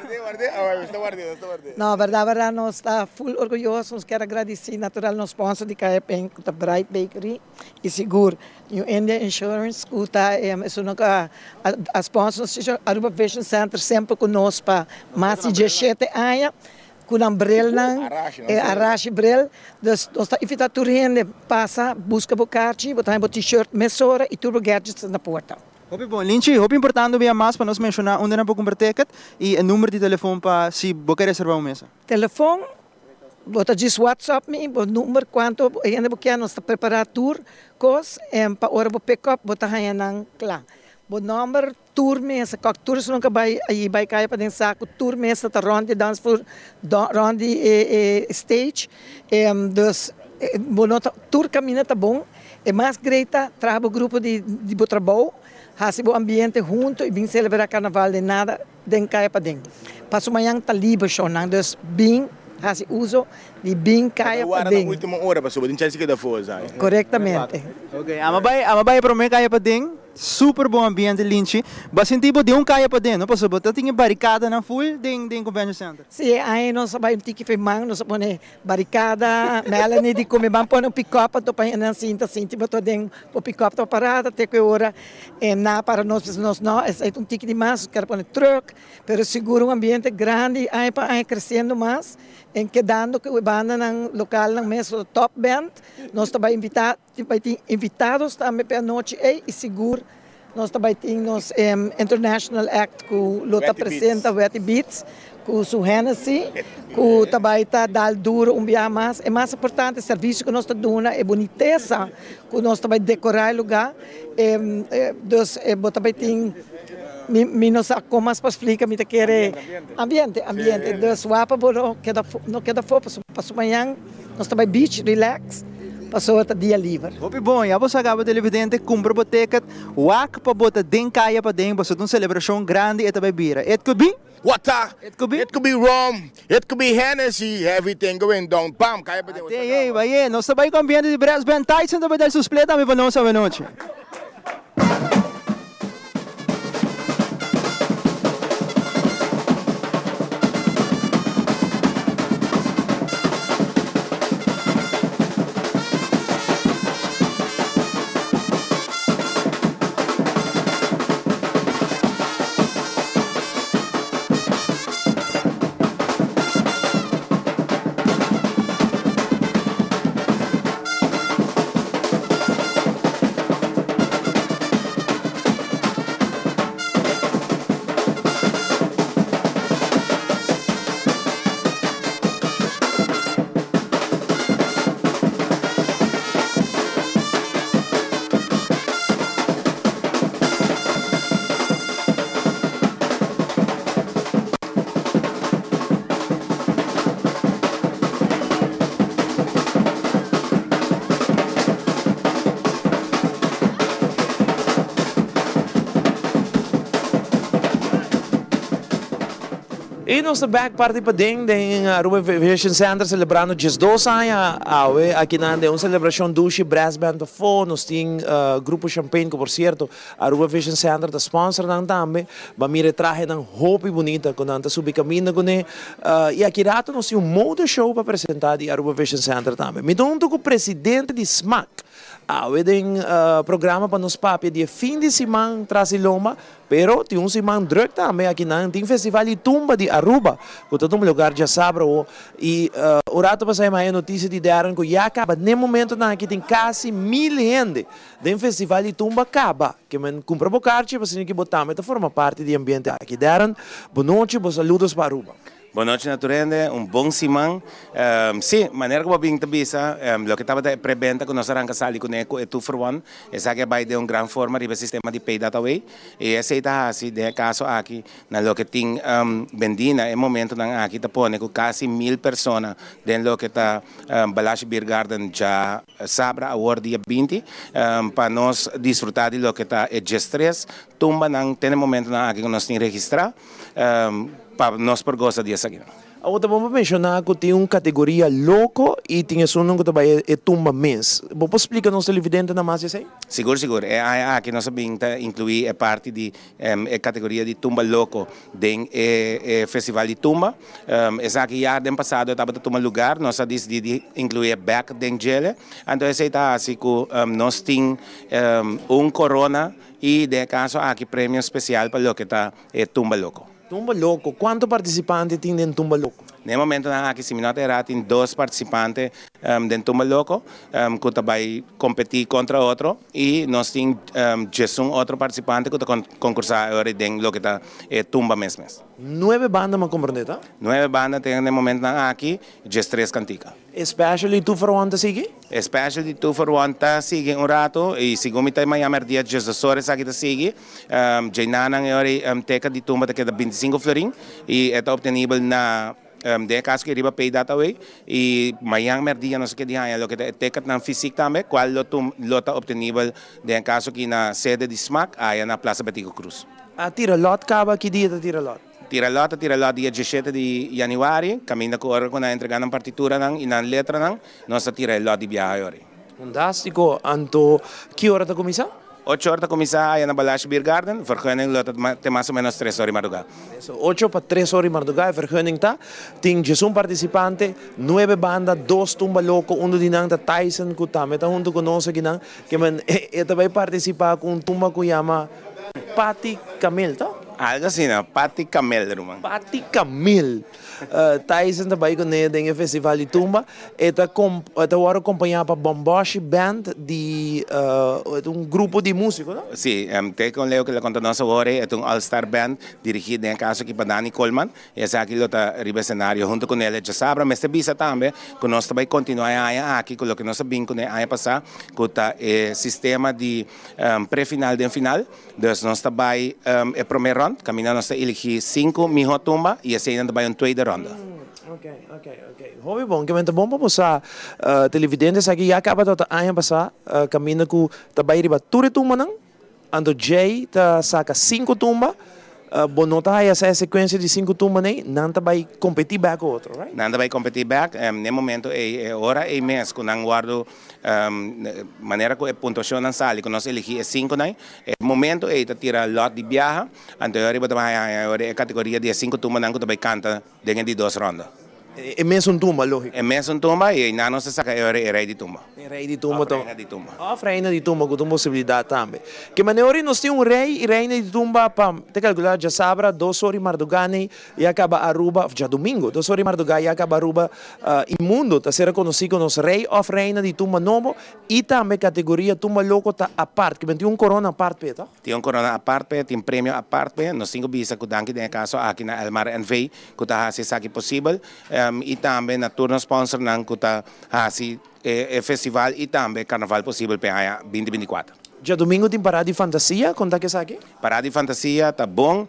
No, berdad berdad nos ta full orguyoso. Nos kier agradeci natural nos sponsor di Caya Pen cu ta Bright Bakery y sigur New India Insurance cu ta esun cu a sponsor nos Aruba Vision Center semper cu nos pa mas di diesshete aña cu nan brilnan e Arashi bril. Dus nos ta invita tur hende pasa busca bo karchi, bo ta haña bo t-shirt mesora y tur bo gadgets ta na porta. Hopi bon, Linchi. Hopi importante un bia mas pa nos menciona unda nan por cumpra ticket y e number di telefon pa si bo ke reserva un mesa. Telefon Bo ta djis whatsapp mi bo number cuanto hende bo kier nos ta prepara tur cos en pa ora bo pick up bo ta haya nan cla. Bo nomber tur mesa kok tur esun ka bay ayi bay caya paden sa cu tur mesa ta rond di dance floor rond di e stage dus bo no ta tur caminda ta bon e mas great ta traha bo grupo di bo trabou haci bo ambiente hunto y bin celebra carnaval den nada. Den kaya paden. Paso mañan ta liber shownan dus bin hasi uso di bin kaya paden. Warda na ultimo ora pasobra tin chance keda for sa. Korektamente. Ok ama bai ama bai prome kaya paden super bon ambiente Linchi bo a sinti bo den un kaya paden no pasobra bo ta tin e barikadanan full den den convention center. Si e aña nos a bai un tiki firman nos a pone Baricada, Melanie di cu mi ban pone un pick-up anto pa hendenan sinta sinti bo ta den bo pick-up ta parada te cu e ora e na para nos bisa nos no esey ta un tiki di mas nos kier pone truck pero sigur un ambiente grandi aña pa aña creciendo mas en kedando cu e bandanan localnan mes lo top band nos ta bay invita bay tin invitados tambe p'e anochi ey y sigur Nos ta bai tin nos international act cu lo ta presenta Wetty Beats cu su Hennessy cu ta bai ta dal duro un biaha mas. E mas importante servicio cu nos ta duna e bunitesa cu nos ta bai decora e lugar. Dus bo ta bai tin mi no sa con mas pa splica mi ta kere ambiente ambiente dus wapa bo no keda no keda afo pasobra mañan Nos ta bai beach relax pasobra ta dia liber. Hopi bon, ya bo sa caba televidente, cumpra bo ticket, wak pa bo ta den caya paden, pasobra ta un celebracion grandi e ta bai bira. It could be. Water, It could be. it could be rum, it could be Hennessy, everything going down, bam, caya paden. Ate, ey, bai e, nos ta bai cu ambiente di brass band, Tyson ta bai dal su split tambe pa nos awenochi. Si, nos ta bek parti paden den Aruba Vision Center celebrando 12 aña awe akinan den un celebracion dushi brass band pafó, nos tin Grupo Champagne cu por cierto Aruba Vision Center ta sponsor nan tambe, bo a mira e trahenan hopi bunita cu nan ta subi caminda cune y aki rato nos tin un motor show pa presenta di Aruba Vision Center tambe. Mi ta hunto cu presidente di smac awe den programa pa nos papia di e fin di siman tras di lomba. Pero tin un siman druk tambe akinan tin festival di tumba di Aruba ku ta tuma lugar djasabra awo y un rato pasa e maya noticia di Darren ku ya kaba n'e momentonan aki tin kasi mil hende den festival di tumba kaba ke men kumpra bo karchi pasobra ki bo tambe ta forma parti di ambiente aki. Darren, bo nochi, bo saludos pa Aruba. Bon nochi na tur hende, un bon siman. Sí, manera ku bo bin ta bisa, loke tabata e prebenta ku nos a ranka sali kuné ku e two for one, esaki a bai den un gran forma riba e sistema di pay-that-away. I esei ta hasi den e kaso aki na loke tin bendí na e momentunan aki ta pone ku kasi mil persona den loke ta Balashi Beer Garden dja sabra awor dia 20 pa nos disfrutá di loke ta e 13 tumbanan te na e momentunan aki ku nos tin registrá. Pa nos por gosa di esakinan. Awor ta bon pa menshoná ku tin un kategoria loko i tin esunnan ku ta bai e tumba mes. Bo por splika nos televidentenan mas di esei? Sigur, sigur. E aña aki nos a bin ta inkluí e parti di e kategoria di tumba loko den e festival di tumba. Esaki ya den pasado tabata tuma lugar. Nos a disidí di inkluí e bèk den djele. Anto esei ta hasi ku nos tin un korona i den e kaso aki premio spesial pa loke ta e tumba loko. Tumba loko, kuantu partisipante tin den tumba loko? Den e momentonan aki, si mi no ta erá, tin dos partisipante den tumba loko ku ta bai kompetí kontra otro i nos tin 11 otro partisipante ku ta konkursá e ora den loke ta e tumba mes mes. Nuebe banda mi a komprendé, ta? Nuebe banda tin den e momentonan aki, 13 kantika. E special di Two for One ta sigui? E special di Two for One ta sigui un rato y segun mi ta maña merdia 12 ora esaki ta sigui. Djeinanan e ora e teka di tumba ta keda 25 florin y e ta obtenibel na den e caso ki riba Pay Data Way y mañan merdia nos a keda di haña loke ta e tekatnan fisik tambe cual lo lo ta obtenibel den e caso ki na sede di Smac aya na Plaza Betico Croes. A tira lot caba? Ki dia ta tira lot? Tira lòt ta tira lòt dia 17 di yanüari, kaminda ku ora ku nan entregá nan partituranan i nan letranan, nos ta tira e lòt di biaha e ora ei. Fantástiko! Anto ki ora ta kuminsá? Ocho ora ta kuminsá aya na Balashi Beer Garden, vergunning lo ta te mas o ménos tres ora di mardugá. Eso, ocho pa tres ora di mardugá e vergunning ta. Tin 11 partisipante, nuebe banda, dos tumba loko, unu di nan ta Tyson ku tambe ta huntu ku nos akinan, ke men e ta bai partisipá ku un tumba ku yama Pati Kamel, ta? Algo asina, Pati Kamel, ruman. Pati Kamel. Tyson ta bai kuné den e festival di tumba. E ta e ta wòrdu kompañá pa Bomboshi Band di un grupo di músiko, no? Sí, te kon leu ke lo konta nos awor e ta un all star band dirigí den e kaso aki pa Dani Coleman. Esaki lo ta riba esenario hunto ku Nelly Djasabra. Mester bisa tambe ku nos ta bai kontinuá e aña aki ku loke nos a bin kuné aña pasá ku ta e sistema di pre-final den final. Dus nos ta bai e promé rònt kaminda nos ta eligí sinku mihó tumba i eseinan ta bai un tweede ronde. Ok, ok, ok. Hopi bon. Ke men ta bon pa bo sa, televidente, esaki ya kaba tabata aña pasá kaminda ku ta bai riba tur e tumbanan. Anto Jay ta saka sinku tumba, bo no ta haya sa e sekuensia di sinku tumba nei, nan ta bai kompetí bèk ku otro, right? Nan ta bai kompetí bèk, n'e momento ei, e ora ei mes ku nan wòrdu, manera ku e puntuashonnan sali ku nos eligí e sinkunan, e momento ei ta tira lòt di biaha, anto e ora ei bo ta bai haña e ora e kategoria di e sinku tumbanan ku ta bai kanta Den e di dos ronda. E mesun tumba, lógiko. E mesun tumba i einan nos ta saka e ora e rei di tumba. E rei di tumba ta. Òf reina di tumba. Òf reina di tumba ku ta un posibilidat tambe. Ke manera ora nos tin un rei i reina di tumba pa ta kalkulá djasabra dos ora i mardugá nei ya kaba Aruba òf djadumingu dos ora i mardugá ya kaba Aruba i mundu ta ser konosí ku nos rei òf reina di tumba nobo i tambe kategoria tumba loko ta apart. Ke men tin un korona apart p'e tòg? Tin un corona apart p'e, tin premio apart p'e. Nos tin cu bisa cu danki den e caso aki na Elmar NV. cu ta haci esaki posibel y tambe na tur nos sponsornan cu ta haci e festival y tambe carnaval posibel p'e aña 2024. Djadomingo tin Parada di Fantasia, con ta cu esaki? Parada di Fantasia ta bon,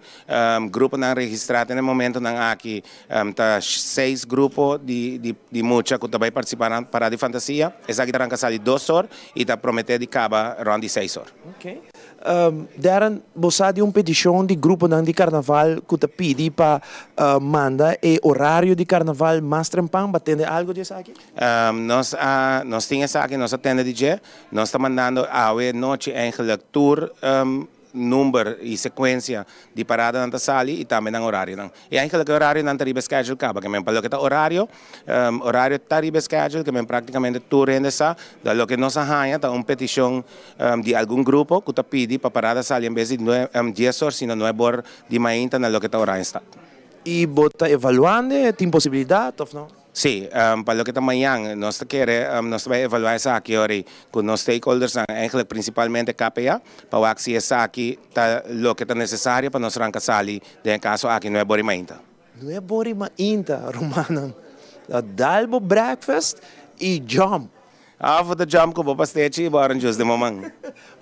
gruponan registra te na e momentonan aki ta seis grupo di mucha cu ta bay participa na Parada di Fantasia. Esaki ta ranca sali dos or y ta promete di caba rond di seis or. Ok. Darren, bo sa di un petishon di gruponan di karnaval ku ta pidi pa manda e orario di karnaval mas trempan? Bo a tende algu di esaki? Nos a, nos tin esaki, nos a tende di dje. Nos ta mandando awe nochi eigenlijk tur number y secuencia di paradanan ta sali y tambe nan horarionan. Y eigenlijk e horarionan ta riba e schedule caba, ke men pa loke ta horario, horario ta riba e schedule, ke men practicamente tur hende sa. Da loke nos a haña ta un peticion di algun grupo cu ta pidi pa parada sali en bes di dies or sino nuebe or di mainta na loke ta Oranjestad. Y bo ta evaluando, tin posibilidad of no? Sí, pa loke ta mañan, nos ta kere, nos ta bai evaluá esaki ora ku nos stakeholdersnan, eigenlijk prinsipalmente KPA, pa wak si esaki ta loke ta nesesario pa nos ranka sali den e kaso aki nuebe ora i mainta. Nuebe ora i mainta, rumannan. Dal bo breakfast i jump. Af ta jump ku bo pastechi i bo orange juice den bo man.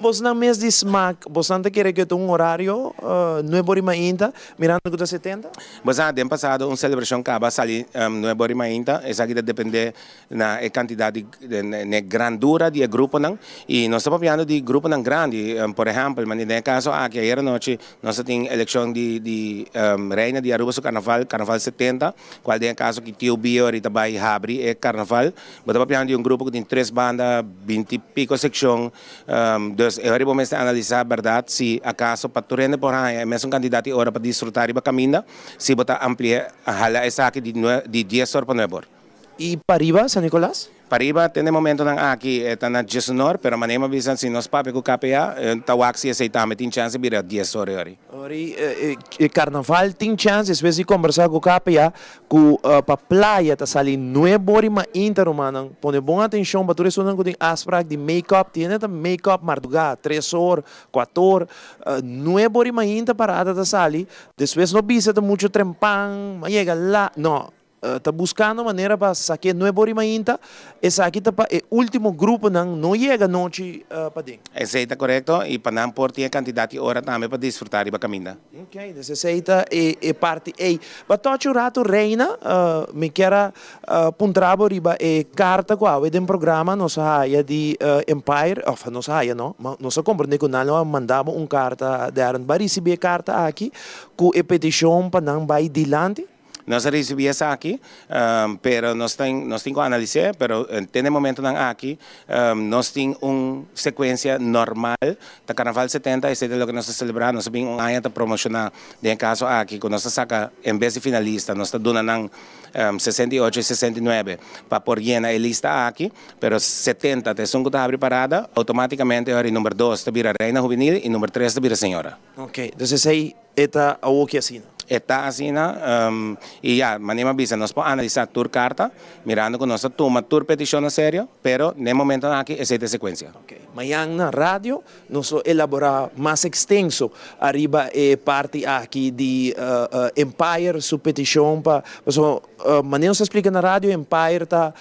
Bosnan mes di smak, bosnan ta kere ku e ta un orario nuebe ora i mainta, mirando ku ta 70? Bo sa, den pasado un selebrashon kaba a sali nuebe ora i mainta, esaki ta depende na e kantidat di, na e grandura di e gruponan, i nos ta papiando di gruponan grandi, por ehèmpel, manera den e kaso aki ayer anochi nos a tin elekshon di di Reina di Aruba su karnaval, Karnaval 70, kual den e kaso ki Tio Bio ahorita bai habri e karnaval. Bo ta papiando di un grupo ku tin tres banda, binti piko sekshon. Dus e ora bo mester analisá bèrdat si akaso pa tur hende por haña e mesun kantidat di ora pa disfrutá riba kaminda, si bo ta ampli'é, hala esaki di nue di dies or pa nuebe or. I pariba, San Nicolas? Pariba te na e momentonan aki e ta na diesunor, pero manera mi a bisa si nos papia ku KPA ta wak si esei tambe tin chèns di bira dies or e ora. Ori e karnaval tin chèns despues di kombersá ku KPA Ku pa playa ta sali nuebe ora i mainta rumannan pone bon atenshon pa tur esunnan ku tin afsprak di make up tin hende ta make up mardugá tres or kuator nuebe ora i mainta parada ta sali despues no bisa ta muchu trempan a yega la no ta buskando manera pa sak'é nuebe ora i mainta esaki ta pa e ultimo gruponan no yega nochi paden. Esei ta korekto i pa nan por tin e kantidat di ora tambe pa disfrutá riba kaminda. Ok, dus esei ta e parti ei. Pa tochi un rato Reina, mi kier a puntra bo riba e karta ku awe den programa nos a haya di Empire, òf nos a haya no, ma nos a komprendé ku nan lo a manda bo un karta Darren. Bo a risibí e karta aki ku e petishon pa nan bai dilanti? Nos a ricibi esaki, pero nos tin nos tin cu analis'é, pero te na e momentonan aki nos tin un secuencia normal, ta Carnaval 70, esey ta loke nos ta celebra, nos a bin un aña ta promociona den e caso aki cu nos ta saca en bes di finalista nos ta duna nan 68 y 69 pa por yena e lista aki, pero 70 ta esun cu ta habri parada, automaticamente ora y number dos ta bira Reina Juvenil y number tres ta bira Señora. Ok, dus esey E ta awoki asina. E ta asina, y ya, manera mi a bisa, nos por analisa tur carta, mirando cu nos ta tuma tur peticion na serio, pero n'e momentonan aki esey ta e secuencia. Ok. Mañan na radio nos lo elabora mas extenso ariba e parti aki di Empire su peticion pa, pasobra manera nos a splica na radio Empire ta,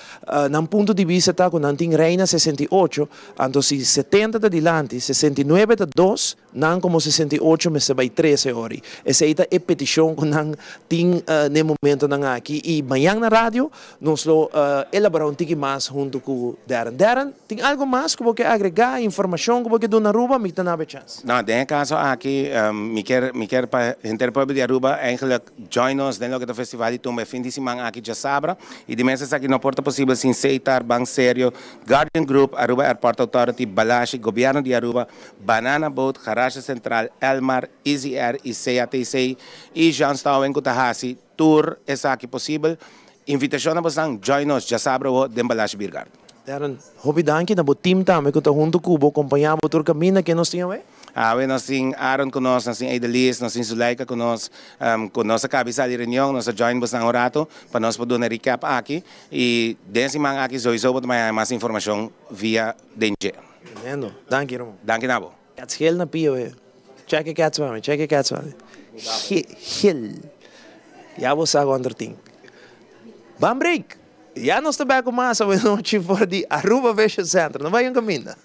nan punto di bista ta cu nan tin Reina 68, anto si 70 ta dilanti, 69 ta dos, Nan komo 68 mester bai trese ori. Esei ta e petishon ku nan tin n'e momentonan aki i mañan na radio nos lo elaborá un tiki mas huntu ku Darren. Darren, tin algu mas ku bo ke agregá, informashon ku bo ke duna Aruba? Mi ta naba e chèns. No, den e kaso aki mi kier mi kier pa henter pueblo di Aruba eigenlijk join nos den loke ta Festival di Tumba e fin di siman aki djasabra i di mes esaki no por ta posibel sin Seitar, Ban Serio, Guardian Group, Aruba Airport Authority, Balashi, Gobierno di Aruba, Banana Boat, Garage Central, Elmar, Easy Air y CATC y Jean Stouwen cu ta haci tur esaki posibel. Invitacion na bosnan, join nos djasabra awo den Balashi Biergarten. Darren, hopi danki na bo team tambe cu ta hunto cu bo, compaña bo tur caminda. Ken nos tin awe? Awe nos tin Aaron cu nos, nos tin Edelis, nos tin Zuleika cu nos. Cu nos a cabi sali reunion, nos a join bosnan un rato pa nos por duna recap aki. Y den siman aki sowieso bo ta bay haña mas informacion via den dje. Tremendo. Danki Ramon. Danki na bo. Cats geel na pia we. Check e cats pa mi, check e cats pa mi. Geel. Ya bo sa cuanto tin. Ban break! Ya nos ta back cu mas awe nochi for di Aruba Vision Center. No bay un caminda.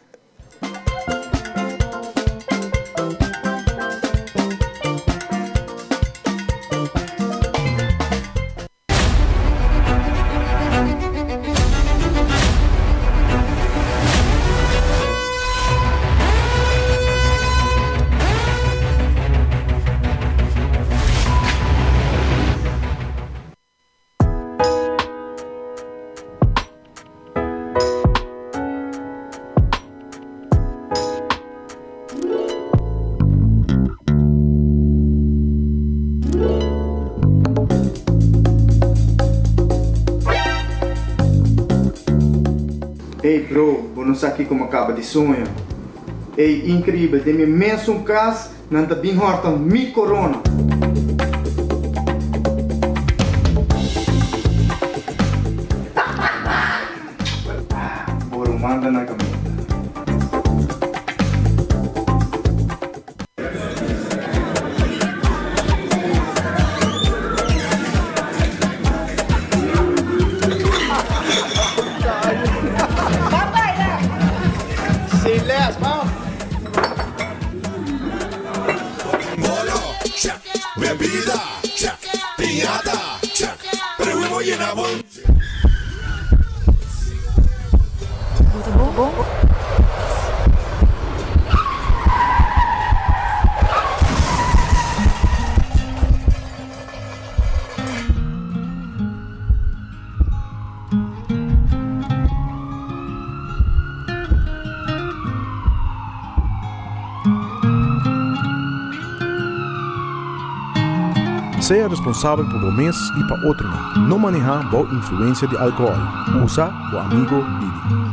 Ey bro, bo no sa kiko mi a kaba di soña. Ey, increibel, den mi mesun kas nan ta bin hòrta mi korona. Bo ruman ta na kaminda. Sea responsabel pa bo mes y pa otronan. No maneha bou influencia di alcohol. Usa bo amigo Didi.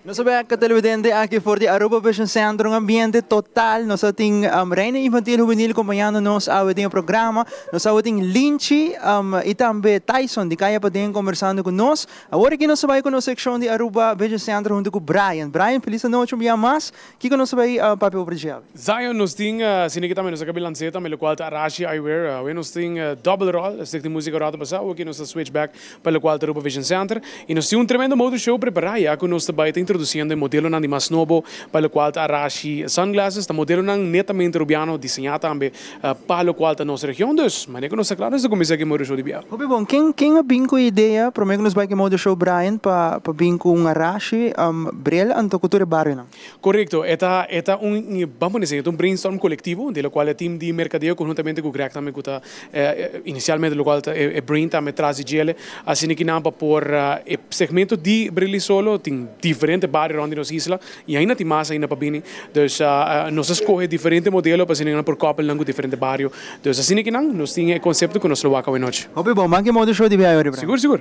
Nos a bek televidente aki for di Aruba Vision Center, un ambiente total. Nos a tin um, Reina Infantil Juvenil acompañando nos awe den e programa. Nos awe tin Linchi um, y tambe Tyson di Kaya Paden conversando cu nos. Awor aki nos a bay cu nos seccion di Aruba Vision Center hunto cu Brian. Brian, feliz anochi un bia mas. Kico nos a bay uh, papia over dje awe? Zion nos tin asina ki tambe nos a kabi lans'é tambe lokual ta Arashi Eyewear. Awe nos tin double rol, esaki tin musika rato pasá, awe ki nos ta switch back pa lokual ta Aruba Vision Center. I nos tin un tremendo motor show prepará ya ku nos ta bai ta introdusiendo e modelonan di mas nobo pa lokual ta Arashi Sunglasses. Ta modelonan netamente Rubiano diseñá tambe pa lokual ta nos region. Dus, manera ku nos ta kla nos ta kuminsá ku e motor show di bia. Hopi bon. Ken ken a bin ku e idea promé ku nos bai ku e motor show Brian pa pa bin ku un Arashi bril anto ku tur e barionan? Korekto, e ta e ta un ban pone esei, e ta un brainstorm kolektivo di lokual e team di merkadeo konhuntamente ku Greg tambe ku ta inisialmente lokual ta e brain tambe tras di djele asina ki nan pa por e segmento di Brilli Solo tin diferente bario rònt di nos isla i ainda tin mas ainda pa bini dus nos a skohe diferente modelo pa asina nan por kòpel nan ku diferente bario dus asina ki nan nos tin e konsepto ku nos lo wak awenochi. Hopi bon, ban ki modo show di biaha yori Brian. Sigur sigur.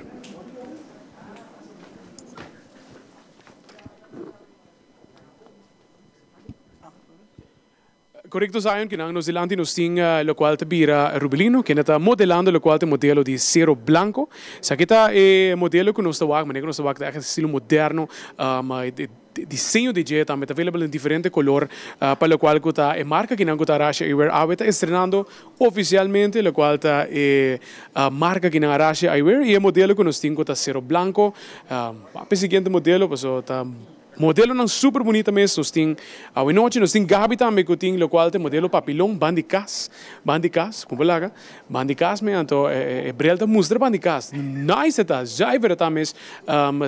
Korekto Zion, kinan nos dilanti nos tin lokual ta bira Rubelino, kende ta modelando lokual ta e modelo di Cero Blanco. Esaki ta e modelo ku nos ta wak, manera ku nos ta wak ta ègt estilo moderno, e diseño di dje tambe ta available den diferente kolor pa lokual ku ta e marka kinan ku ta Arashi Eyewear awe ta estrenando ofisialmente lokual ta e marka kinan Arashi Eyewear i e modelo ku nos tin ku ta Cero Blanco. Wak pa e siguiente modelo pasobra ta. Modelonan super bunita mes nos tin awenochi, nos tin Gaby tambe cu tin locual ta e modelo papilon ban di cas, ban di cas, con por laga, ban di cas me anto e bril ta mustra ban di cas, nice e ta, zuiver e ta mes,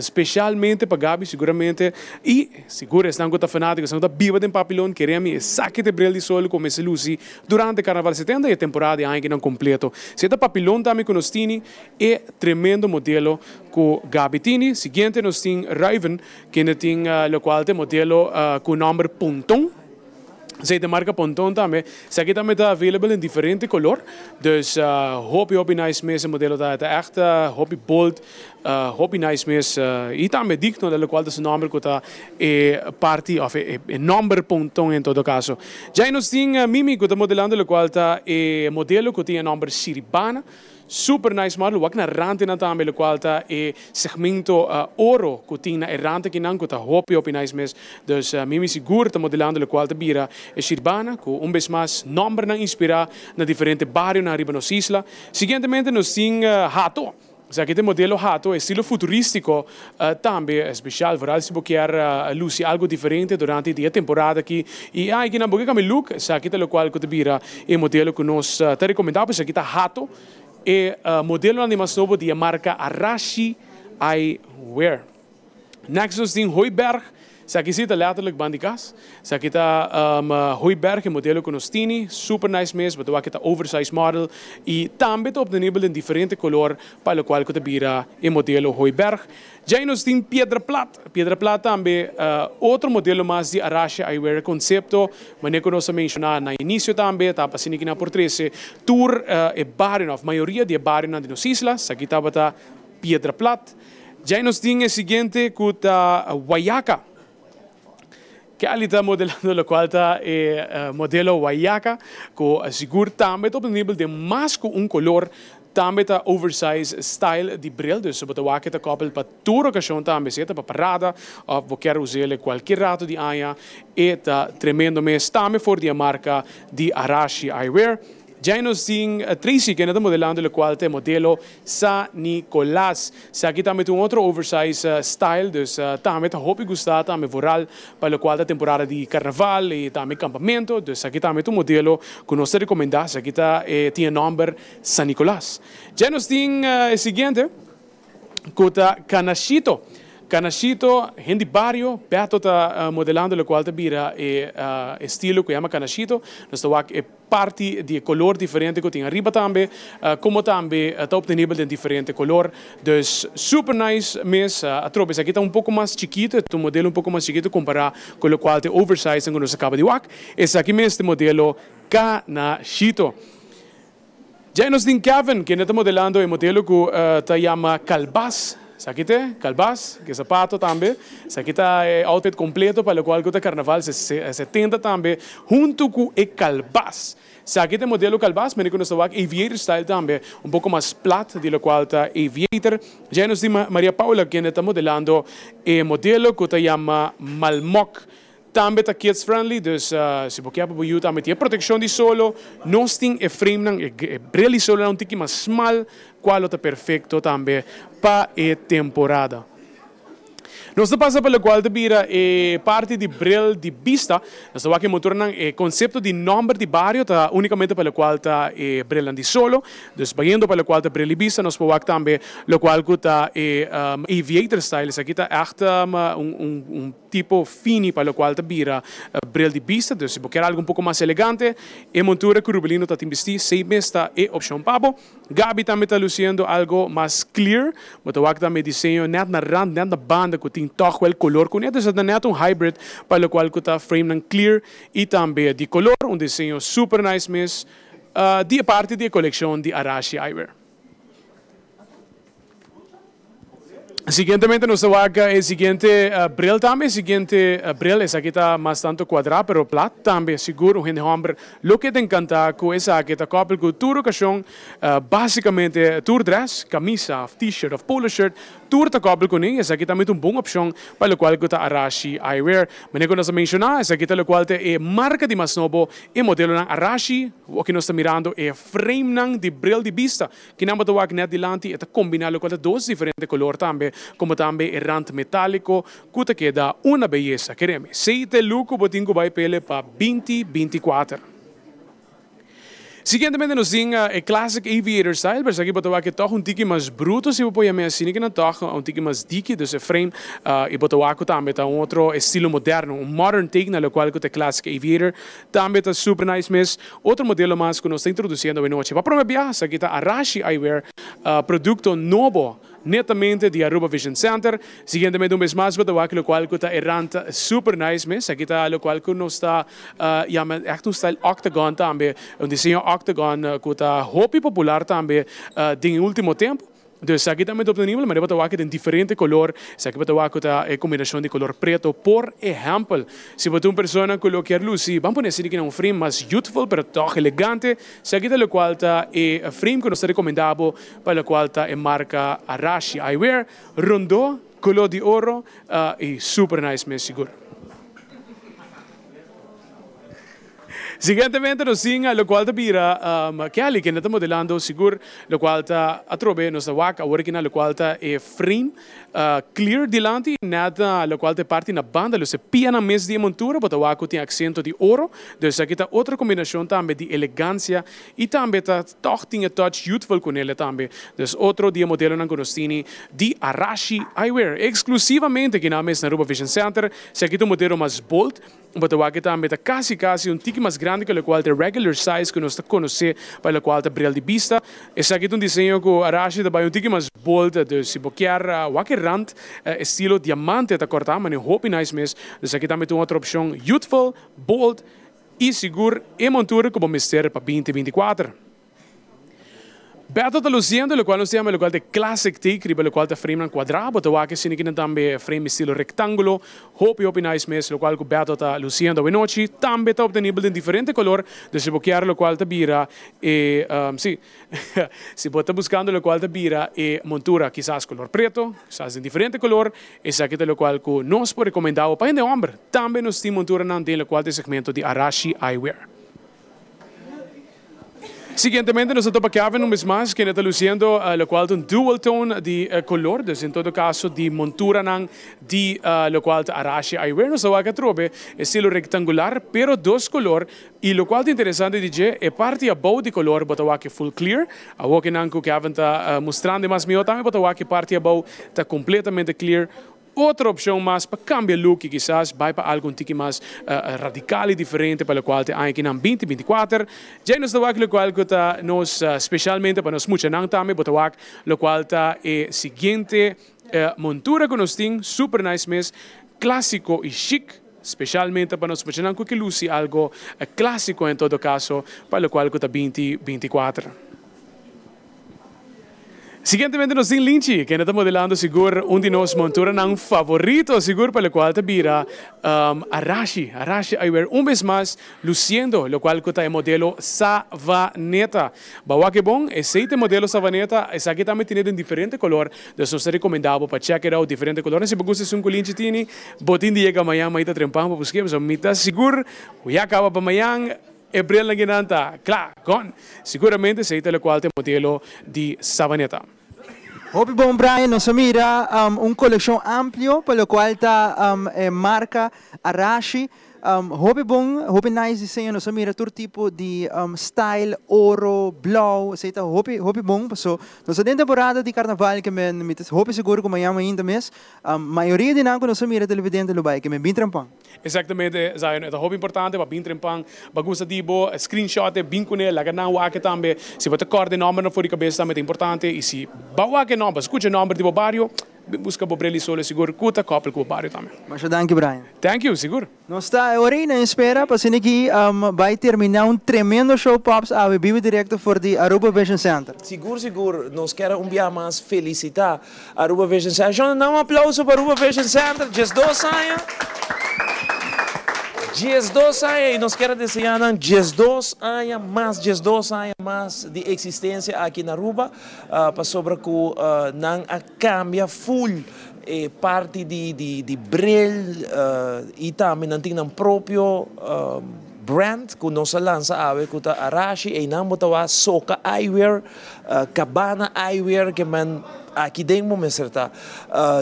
specialmente pa Gaby seguramente y sigur esnan cu ta fanatico, esnan cu ta biba den papilon kere mi esaki ta e bril di sol cu mester luci durante carnaval 70 y e temporada di aña kinan completo. Si e ta papilon tambe cu nos tini E tremendo modelo cu Gaby tini. Siguiente nos tin Ruiven, kende tin locual ta e modelo cu nomber Ponton. Esey ta marca Ponton tambe. Esaki tambe ta available den diferente color. Dus hopi hopi nice mes e modelo ta. E ta echt hopi bold, hopi nice mes. Y tambe digno de locual ta su nomber cu ta e parti of e nomber Ponton en todo caso. Djai nos tin Mimi cu ta modelando locual ta e modelo cu tin e nomber Siribana. Super nice model, wak na rantenan tambe locual ta e segmento oro cu tin na e rante akinan cu ta hopi hopi nice mes. Dus Mimi sigur ta modelando locual ta bira e Shirbana cu un bes mas nombernan inspira na diferente barionan riba nos isla. Siguientemente nos tin Hato. Esaki ta e modelo Hato, estilo futuristico tambe especial vooral si bo kier luci algo diferente durante di e temporada aki y e aikinan bo ke cambia look, esaki ta locual cu ta bira E modelo ku nos ta rekomendá pues aki ta Hato, e modelonan di mas nobo di e marka Arashi Eyewear. Next nos tin Hooiberg. Esaki si ta letterlijk bandi cas. Esaki ta Hooiberg, e modelo cu nos tini, super nice mes, bo ta wak e ta oversize model y tambe ta obtenibel den diferente color pa locual cu ta bira e modelo Hooiberg. Djai nos tin Piedra Plat, Piedra Plat tambe otro modelo mas di Arashi Eyewear concepto, manera cu nos a menciona na inicio tambe ta pa asina ki nan por trece tur e barionan of mayoria di e barionan di nos isla, esaki tabata Piedra Plat. Djai nos tin e siguiente cu ta Guayaca. Kelly ta modelando locual ta e modelo Guayaca cu sigur tambe ta obtenibel den mas cu un color. Tambe ta oversize style di bril, dus bo ta wak e ta koppel pa tur ocasion tambe, sea ta pa parada of bo kier us'el cualkier rato di aña, e ta tremendo mes. Tambe for di e marca di Arashi Eyewear. Djai nos tin Tracy kende ta modelando locual ta e modelo Sa Nicolas. Esaki tambe ta un otro oversize style, dus tambe ta hopi gusta tambe vooral pa locual ta temporada di carnaval y tambe campamento, dus esaki tambe ta un modelo cu nos ta recomenda, esaki ta e tin e nomber San Nicolas. Dje nos tin e siguiente cu ta Canashito. Canashito, hende di bario, Beto ta modelando locual ta bira e estilo cu yama Canashito, nos ta wak e. Parti di e color diferente cu tin ariba tambe, como tambe ta obtenibel den diferente color. Dus super nice mes. Atrobe esaki ta un poco mas chikito, e ta un modelo un poco mas chikito compara cu locual ta e oversize cu nos a caba di wak. Esaki mes ta e modelo Canashito. Djai nos tin Kevin, kende ta modelando e modelo cu ta yama Calbas. Esaki t'e, calbas, ke sapato tambe. Esaki ta e outfit completo pa locual cu ta carnaval 70 tambe, hunto cu e calbas. Esaki ta e modelo calbas, mene cu nos ta wak aviator style tambe, un poco mas plat di locual ta aviator. Djai nos tin Maria Paula kende ta modelando e modelo cu ta yama Malmok. Tambe ta kids friendly, dus si bo kier pa bo yu tambe tin e proteccion di solo. Nos tin e framenan, e bril di solonan un tiki mas smal, cual lo ta perfecto tambe pa e temporada. Nos ta pasa pa locual ta bira e parti di bril di bista. Nos ta wak e motornan, e concepto di nomber di bario ta unicamente pa locual ta e brilnan di solo. Dus bayendo pa locual ta bril di bista, nos por wak tambe locual cu ta e aviator style. Esaki ta echt un. Tipo fini pa locual ta bira bril di bista, dus si bo kier algo un poco mas elegante, e montura cu Rubelino ta tin bisti sei mes ta e opcion pa bo. Gaby tambe ta luciendo algo mas clear, bo ta wak tambe e diseño net na rand, net na banda cu tin toch wel color cu ne, dus ta net un hybrid pa locual cu ta framenan clear y tambe di color, un diseño super nice mes di e parti di e coleccion di Arashi Eyewear. Siguientemente nos ta wak e siguiente bril tambe. E siguiente bril, esaki ta mas tanto cuadra pero plat tambe. Sigur un hende homber lo keda encanta cu esaki. Ta koppel cu tur ocasion, basicamente tur dress, camisa of t-shirt of polo shirt, tur ta koppel cune. Esaki tambe ta un bon opcion pa locual cu ta Arashi Eyewear. Manera cu nos a menciona, esaki ta locual ta e marca di mas nobo, e modelonan Arashi. Oki nos ta mirando e framenan di bril di bista. Kinan bo ta wak net dilanti e ta combina locual ta dos diferente color tambe, como tambe e rand metalico cu ta keda una beyesa. Keremi, esey ta e look cu bo tin cu bay pele pa binti 24. Siguientemente nos tin e classic aviator style, pero esaki bo ta wak e toch un tiki mas bruto si bo por yam'e asina, kinan toch un tiki mas diki, dus e frame y bo ta wak cu tambe ta un otro estilo moderno, un modern take na locual cu ta e classic aviator. Tambe ta super nice mes. Otro modelo mas cu nos ta introduciendo awenochi pa prome biaha esaki ta Arashi Eyewear, producto nobo netamente di Aruba Vision Center. Siguientemente un bes mas bo ta wak locual cu ta e rand super nice mes. Esaki ta locual cu nos ta yama echt un style octagon tambe, un diseño octagon cu ta hopi popular tambe den e ultimo tempo. Dus esaki tambe ta obtenibel, ma bo ta wak den diferente color. Esaki bo ta wak cu ta e combinacion di color preto. Por ehempel, si bo ta un persona cu lo kier luci, ban pone asina ki na un frame mas youthful pero toch elegante, esaki ta locual ta e frame cu nos ta recomenda bo pa locual ta e marca Arashi Eyewear. Rondo, color di oro y super nice mes sigur. Siguientemente nos tin locual ta bira Kelly kende ta modelando sigur locual ta atrobe nos ta wak awor aki na locual ta e frame clear dilanti net na locual ta e parti na banda los e pianan mes di e montura bo ta wak cu tin accento di oro dus esaki ta otro combinacion tambe di elegancia y tambe ta tog tin e touch youthful cu nele tambe dus otro di e modelonan cu nos tini di Arashi Eyewear exclusivamente aki na mes na Aruba Vision Center esaki ta un modelo mas bold. Bo ta wak tambe ta kasi kasi un tiki mas grandi ku lokual ta e regular size ku nos ta konosé pa lokual ta bril di bista. Esaki ta un diseño ku Arashi ta bai un tiki mas bold, dus si bo kier wak e rand estilo diamante ta kòrtá manera hopi nice mes. Dus aki tambe ta un otro opshon youthful, bold i sigur e montura ku bo mester pa binti 24. Beto ta luciendo locual nos ta yama locual ta e classic take riba locual ta framenan cuadra. Bo ta wak esina kinan tambe frame estilo rectangulo. Hopi hopi nice mes locual cu Beto ta luciendo awenochi. Tambe ta obtenibel den diferente color. Dus si bo kier locual ta bira e si si bo ta buscando locual ta bira e montura kisas color preto, kisas den diferente color, esaki ta locual cu nos por recomenda bo pa hende homber. Tambe nos tin monturanan den locual ta e segmento di Arashi Eyewear. Siguientemente nos ta topa Kevin un bes mas, kende ta luciendo locual ta un dual tone di color, dus en todo caso di monturanan di locual ta Arashi Eyewear. Nos ta wak atrobe estilo rectangular, pero dos color, y locual ta interesante di dje, e parti abou di color bo ta wak e full clear, awor kinan cu Kevin ta mustrando e mas miho tambe bo ta wak e parti abou ta completamente clear. Otro opcion mas pa cambia look y kisas bay pa algo un tiki mas radical y diferente pa locual ta e aña kinan binti 24. Djey nos ta wak locual cu ta nos specialmente pa nos muchanan tambe bo ta wak locual ta e siguiente montura cu nos tin super nice mes clasico y chic specialmente pa nos muchanan cu ke luci algo clasico en todo caso pa locual cu ta binti 24. Siguientemente nos tin Linchi, kende ta modelando sigur un di nos monturanan favorito, sigur pa locual ta bira Arashi. Arashi Eyewear un bes mas luciendo locual cu ta e modelo Savaneta. Ba wak e bon, esey ta e modelo Savaneta, esaki tambe tine den diferente color, dus nos ta recomenda bo pa check it out diferente colornan. Si bo gusta esun cu Linchi tini, bo tin di yega mañan maita trempan pa busque, pasobra mi ta sigur cu ya caba pa mañan. E brilnan kinan ta kla, gone. Siguramente esei ta lokual ta e modelo di Savaneta. Hopi bon Brian, nos a mira un kolekshon amplio pa lokual ta e marka Arashi. Hopi bon, hopi nice diseño, nos a mira tur tipo di style, oro, blou, esei ta hopi hopi bon paso nos ta den temporada di karnaval ke men mi ta hopi sigur ku mañan mainta mes mayoria di nan ku nos a mira televidente lo bai ke men bin trempan. Exactamente Zion, e ta hopi importante pa bin trempan, ba gusta di bo screenshot e bin cune, laga nan wak e tambe, si bo ta corda e nombernan for di cabeza tambe ta importante y si ba wak e nomber, scucha e nomber di bo bario, bin busca bo bril di solo sigur cu ta koppel cu bo bario tambe. Masha danki Brian. Thank you, sigur. Nos ta e ora ei na espera pa asina aki bai termina un tremendo show Pops awe bibo directo for di Aruba Vision Center. Sigur sigur nos kier un bia mas felicita Aruba Vision Center. Shon, nan un aplauso pa Aruba Vision Center. 12 aña. 12 aña y nos kier a desea nan 12 aña mas, 12 aña mas di existencia aki na Aruba, pasobra cu nan a cambia full e parti di di di bril y tambe nan tin nan propio brand cu nos a lansa awe cu ta Arashi. Eynan bo ta wak Soca Eyewear. Cabana Eyewear ke men aki den bo mester ta.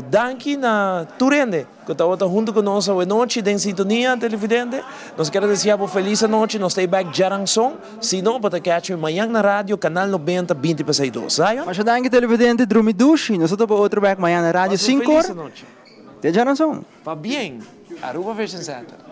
Danki na tur hende ku tabata huntu ku nos awenochi den sintonia televidente. Nos kier a desea bo felis anochi. Nos ta e bek djaranson. Si no, bo ta catch mi mañan na radio Canal 90 binti pa sei dos. Zion? Masha danki televidente. Drumi dushi. Nos ta topa otro bek mañan na radio Pasa un sinkor. felis anochi. Te djaranson. Pabien, Aruba Vision Center.